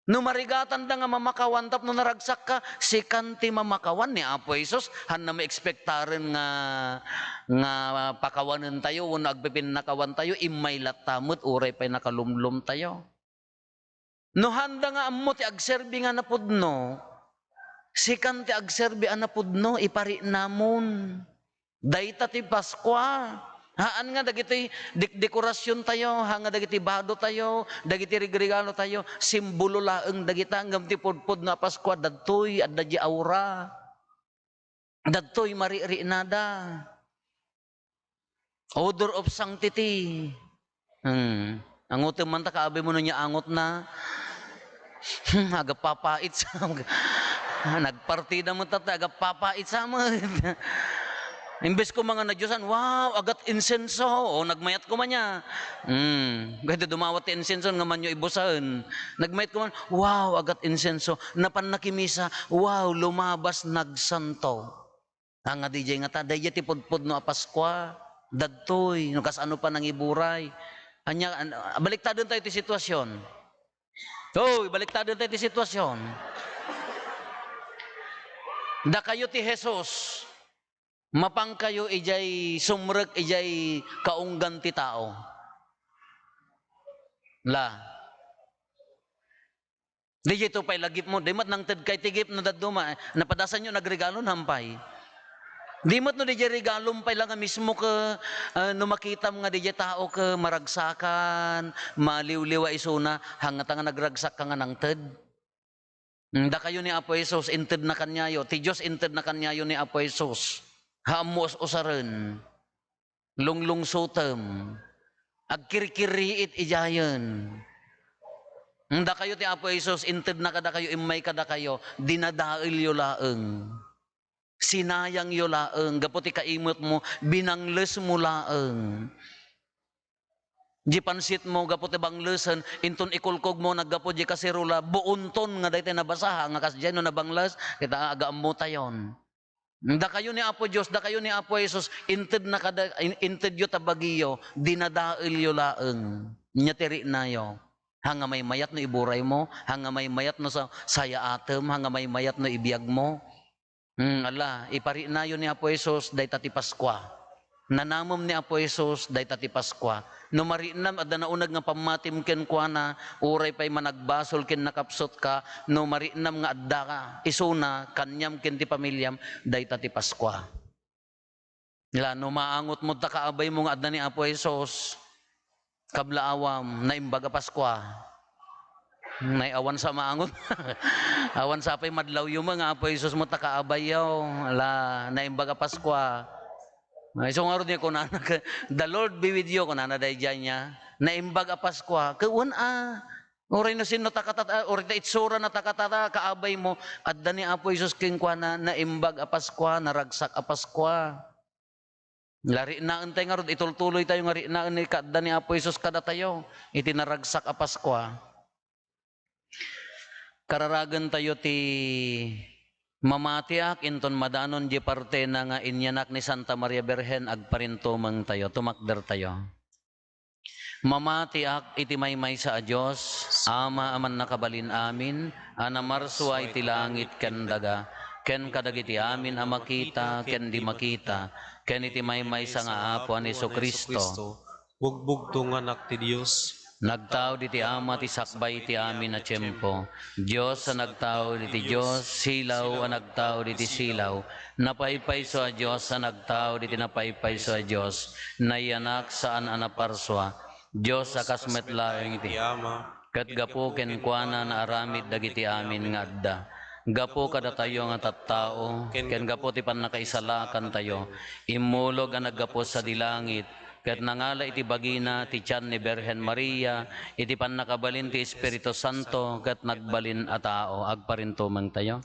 No marigatanda nga mamakawan tapno naragsakka, sikan ti mamakawan. Ni Apo Jesus, haanna maekspektaren nga, nga pakawanentayo wenno agpipinnakawantayo, immay latta met uray pay nakalumlomtayo. No haanda nga ammo ti agserbi nga napudno, sikan ti agserbi a napudno, ipariknamon. Dayta ti Paskua. Haan nga dagiti dek-, dekorasiontayo, haan nga dagiti badotayo, dagiti regregalotayo, simbolo laeng dagita, ngem ti pudpudno a Paskua, dagtoy, adda diay aura. Dagtoy, mariknada. Odor of sanctity. Hmm. Angotem man ta, kaabay mo no nia angotna. Hmm, agpapait sa, nagpartida met ta, agpapait sa met. Imbes koma nga nadiosan, "Wow, agat insenso." O, nagmayat koma nia. Hmm, gapu ta dumawat ti insenso nga manyo ibusaen. Nagmayat koma, "Wow, agat insenso. Napan nakimisa. Wow, lumabas, nagsanto." Nga diay nga ta, daydiay ti pudpudno a Paskua. Dagtoy, no kasano panangiburay. Ania, an-, baliktadentayo ti sitwasion. Oy, baliktadentayo ti sitwasion. Dakayo ti Jesus. Mapangkayo idiay sumrek idiay kaunggan ti tao. La. Diay to pay la gift mo, di met nangted ka iti gift no dadduma, eh, napadasan yo nagregalo, nampay. Di met no diay regalom pay la nga mismo ke, ah, no makitam nga diay tao ke maragsakan, maliwliwa isuna, hangata nga nagragsak ka nga nangted. Mm, dakayo ni Apo Jesus, inted na kaniayo. Ti Dios inted na kaniayo ni Apo Jesus. Haan mo us-usaren. Lunglungsotem. Agkirkiriit idiayen. Mm, dakayo ti Apo Jesus, inted na kadakayo, immay kadakayo, dinadaelyo laeng. Sinayangyo laeng, gapu ti kaimet mo, binangles mo laeng. Di pansit mo, gapu ti banglesen, inton ikulkog mo, naggapu di kaserola, buonton nga daytoy nabasa, ha, nga kasdiay no nabangles, kita, agaammo tayon. Dakayo ni Apo Dios, dakayo ni Apo Jesus, inted na kada, in-, intedyo ta bagiyo, dinadaelyo laeng. Nya ti riknayo. Hanga maymayat no iburay mo, hanga maymayat no sa-, sayaatem, hanga maymayat no ibiag mo. Hmm, ala, ipariknayo ni Apo Jesus, dayta ti Paskua. Nanamem ni Apo Jesus, dayta ti Paskua. No mariknam, adda nauneg nga pammatim kenkuana, uray pay managbasol ken nakapsutka, no mariknam nga adda ka, isuna, kaniam ken ti pamiliam, dayta ti Paskua. La, no maangot mo ta kaabay mo nga adda ni Apo Jesus, kablaawam, naimbag a Paskua. Nay, awan sa maangot. Awan sa pay madlawyo mo nga Apo Jesus mo ta kaabayyo. La, naimbag a Paskua. Ay, so ngarud niya kunana, "The Lord be with you," kunana daydiay niya. Naimbag a Paskua. Kawan a, uray no sino ta katata, uray ta itsura na ta katata, kaabay mo, adda ni Apo Jesus kenkuana, naimbag a Paskua, naragsak a Paskua. Lariknaen tayo ngarud, itultuloy tayo nga riknaen ni kaadda ni Apo Jesus kadatayo, iti naragsak a Paskua. Kararagen tayo ti mamatiak inton madanon di partena nga inyanak ni Santa Maria Birhen, agparintumeng tayo, tumakder tayo. Mamatiak iti maymaysa a Dios, Ama a mannakabalin amin, a namarsua iti langit ken daga, ken kadagiti amin a makita ken di makita, ken iti maymaysa nga Apo a ni Jesu-Cristo. Bugbugto nga Anak ti Dios. Nagtaud iti Ama ti sakbay iti amin a tiempo. Dios a nagtaud iti Dios, silaw a nagtaud iti silaw. Napaypayso a Dios a nagtaud iti napaypayso a Dios. Nayanak saan a naparsua. Dios a kas met laeng iti Ama. Ket gapu kenkuana naaramid dagiti amin nga adda. Gapu kadatayo nga tattao, ken gapu ti pannakaisalakantayo, immulog a naggapu sadi langit, ket nangala iti bagina ti tian ni Birhen Maria, iti pannakabalin ti Espiritu Santo, ket nagbalin a tao. Agparintumengtayo.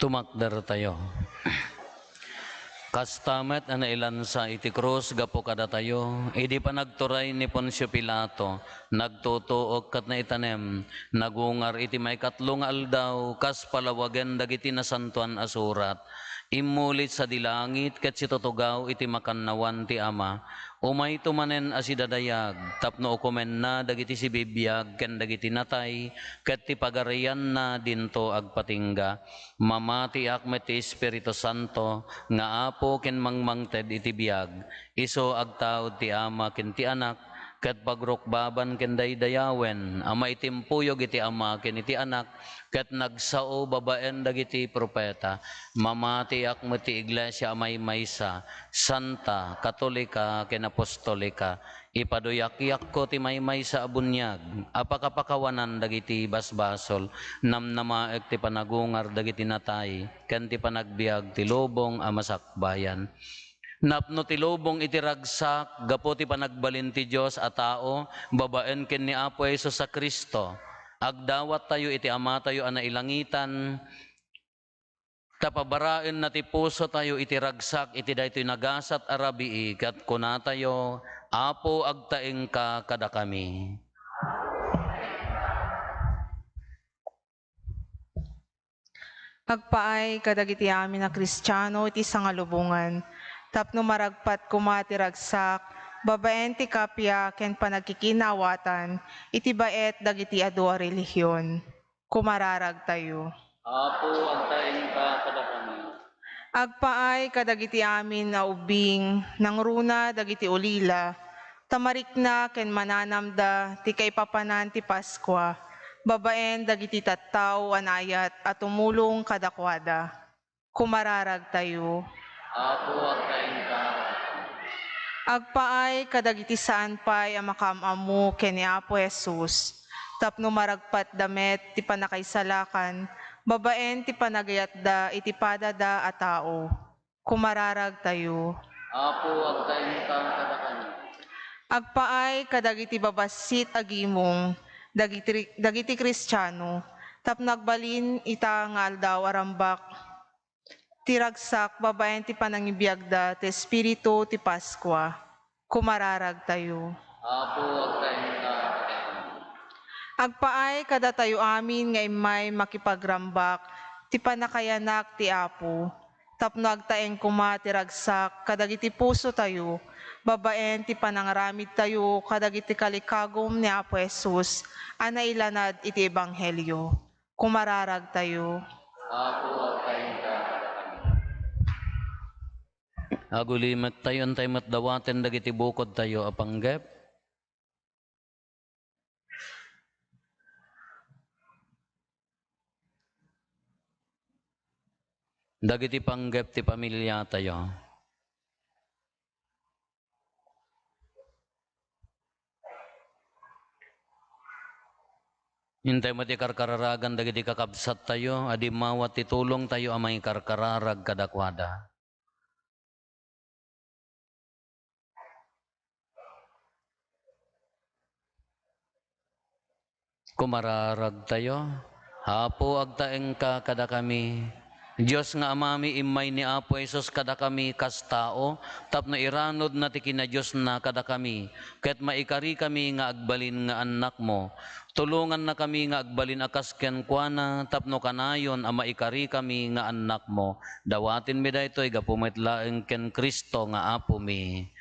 Tumakdertayo. Kasta met a nailansa iti krus gapu kadatayo, idi panagturay ni Poncio Pilato, nagtutuok ket naitanem, nagungar iti maikatlo nga aldaw, kas palawagen dagiti Nasantoan a Surat. Immulit sadi langit ket situtugaw iti makannawan ti Ama. Umayto manen a sidadayag tapno ukomenna dagiti sibibiag ken dagiti natay, ket ti pagarianna dinto agpatingga. Mamatiak met ti Espiritu Santo nga Apo ken mangmangted iti biag. Isu agtaud ti Ama ken ti Anak, ket pagrukbaban ken daydayawen a maitimpuyog iti Ama ken iti Anak, ket nagsao babaen dagiti profeta. Mamatiak met ti iglesia a maymaysa, santa, katolika, ken apostolika. Ipaduyakyakko ti maymaysa a buniag a pakapakawanan dagiti basbasol, namnamaek ti panagungar dagiti natay, ken ti panagbiag ti lubong a masakbayan. Napno ti lubong iti ragsak gapu ti panagbalin ti Dios a tao babaen ken ni Apo Jesus a Cristo. Agdawattayo iti Amatayo a nailangitan, ta pabaraenna ti pusotayo iti ragsak iti daytoy nagasat a rabii, ket kunatayo, "Apo, agtaengka kadakami." Agpaay kadagiti amin a Kristiano iti sangalubongan, tapno maragpat koma ti ragsak babaen ti kappia ken panagkikinaawatan iti baet dagiti adu a relihion. Kumararagtayo. Apo, agtaengka kadakami. Agpaay kadagiti amin a ubbing nangruna dagiti ulila, ta marikna ken mananamda ti kaipapanan ti Paskua babaen dagiti tattao a naayat a tumulong kadakuada. Kumararagtayo. Apo, agtaengka. Agpaay kadagiti saan pay a makaam-ammo ken ni Apo Jesus, tapno maragpatda met ti pannakaisalakan babaen ti panagayatda iti padada a tao. Kumararagtayo. Apo, agtaengka kadakami. Agpaay kadagiti babassit a gimong dagiti, dagiti Kristiano, tapno agbalin ita nga aldaw a rambak ti ragsak babaen ti panangibiagda ti Espiritu ti Paskua. Kumararagtayo. Apo, agtaengka. Agpaay kadatayo amin nga immay makipagrambak ti pannakayanak ti Apo, tapno agtaeng koma ti ragsak kadagiti pusotayo babaen ti panangaramidtayo kadagiti kalikagum ni Apo Jesus a nailanad iti ebanghelio. Kumararagtayo. Apo, agtaengka. Agulimettayo, intay met dawaten dagiti bukodtayo a panggep. Dagiti panggep ti pamiliatayo. Intay met ikarkararagan dagiti kakabsattayo a dimmawat ti tulongtayo a mangikarkararag kadakuada. Kumararagtayo. Apo, agtaengka kadakami. Dios nga Amami, immay ni Apo Jesus kadakami kas tao, tapno iranudna ti kinadiosna kadakami, ket maikarikami nga agbalin nga annakmo. Tulongannakami nga agbalin a kas kenkuana, tapno kanayon a maikarikami nga annakmo. Dawatenmi daytoy gapu met laeng ken Cristo nga Apomi.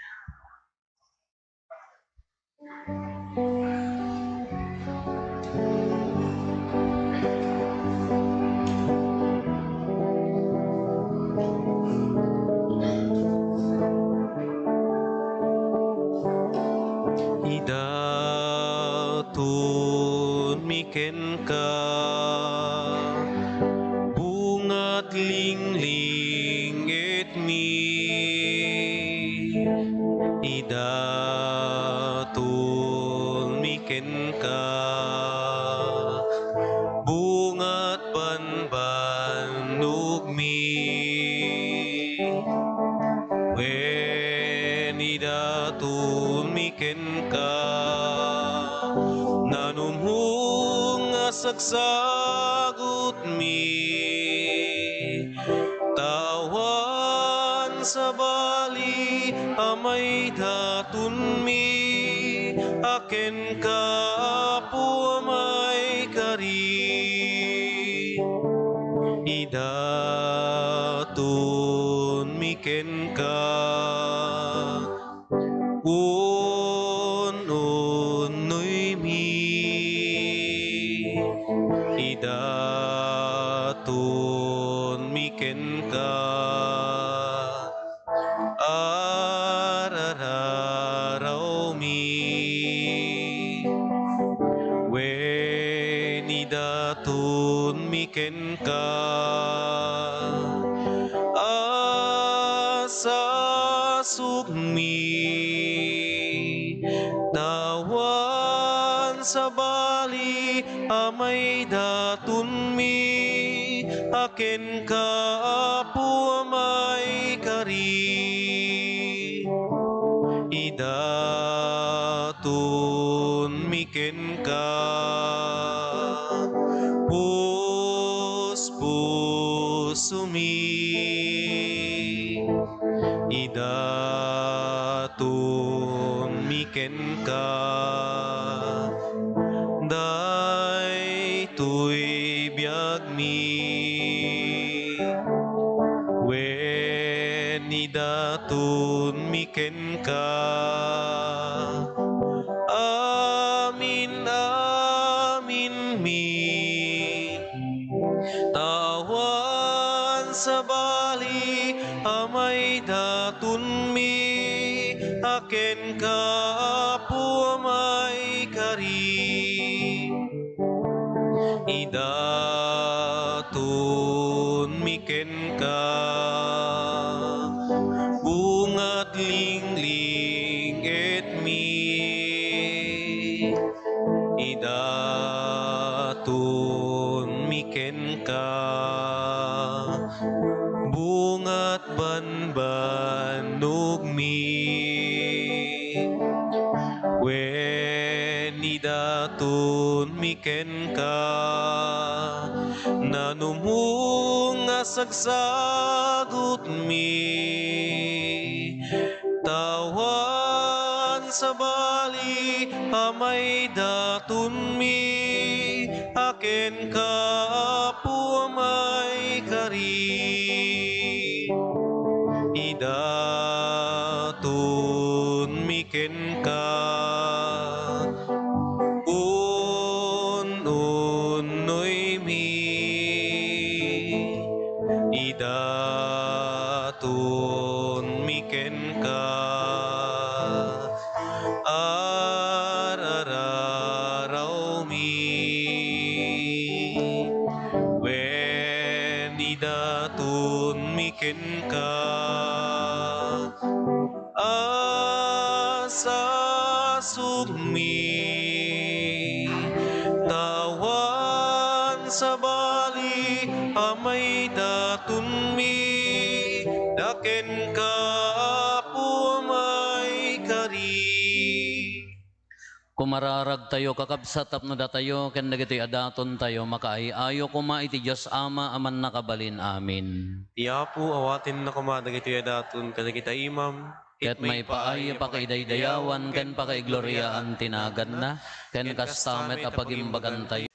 Idatonmi kenka, bungat linglingitmi. Idatonmi kenka, bungat banbannogmi. Wen idatonmi kenka, nanumhong a sagsagutmi. Awan sabali a maidatonmi a kenka, Apo a maikari. Idatonmi kenka, un-unnoymi. Idatonmi kenka, arararawmi. Wen idatonmi kenka, asasukmi. Awan sabali a maidatonmi a kenka, Apo a maikari. Idatonmi kenka, puspusomi. Idatonmi kenka, daytoy biagmi. mi kenka. Amin, amin mi. Tawan sabali a maidaton mi a kenka, Apo a maikari. Idaton mi kenka, bungat lingling-et mi. Idaton mi kenka, bungat banbannog mi. Wen idaton mi kenka, nanumong a sagsagut mi. Tawan sabali a maidaton mi a kenka, Apo a maikari. Idaton mi kenka, un-unnoy mi. Idaton mi kenka, ar-araraw mi. Wen idaton mi kenka, asasog mi. Tawan sabali a maidaton mi a kenka, Apo a maikari. Kumararagtayo, kakabsat, tapno datayo ken dagitoy a datontayo makaay-ayo koma iti Dios Ama a Mannakabalin. Amin. Ti Apo awatenna koma dagitoy a daton kadagita imam, ket maipaay a pakaidaydayawan ken pakaigloriaan ti naganna, ken kasta met a pagimbagantayo.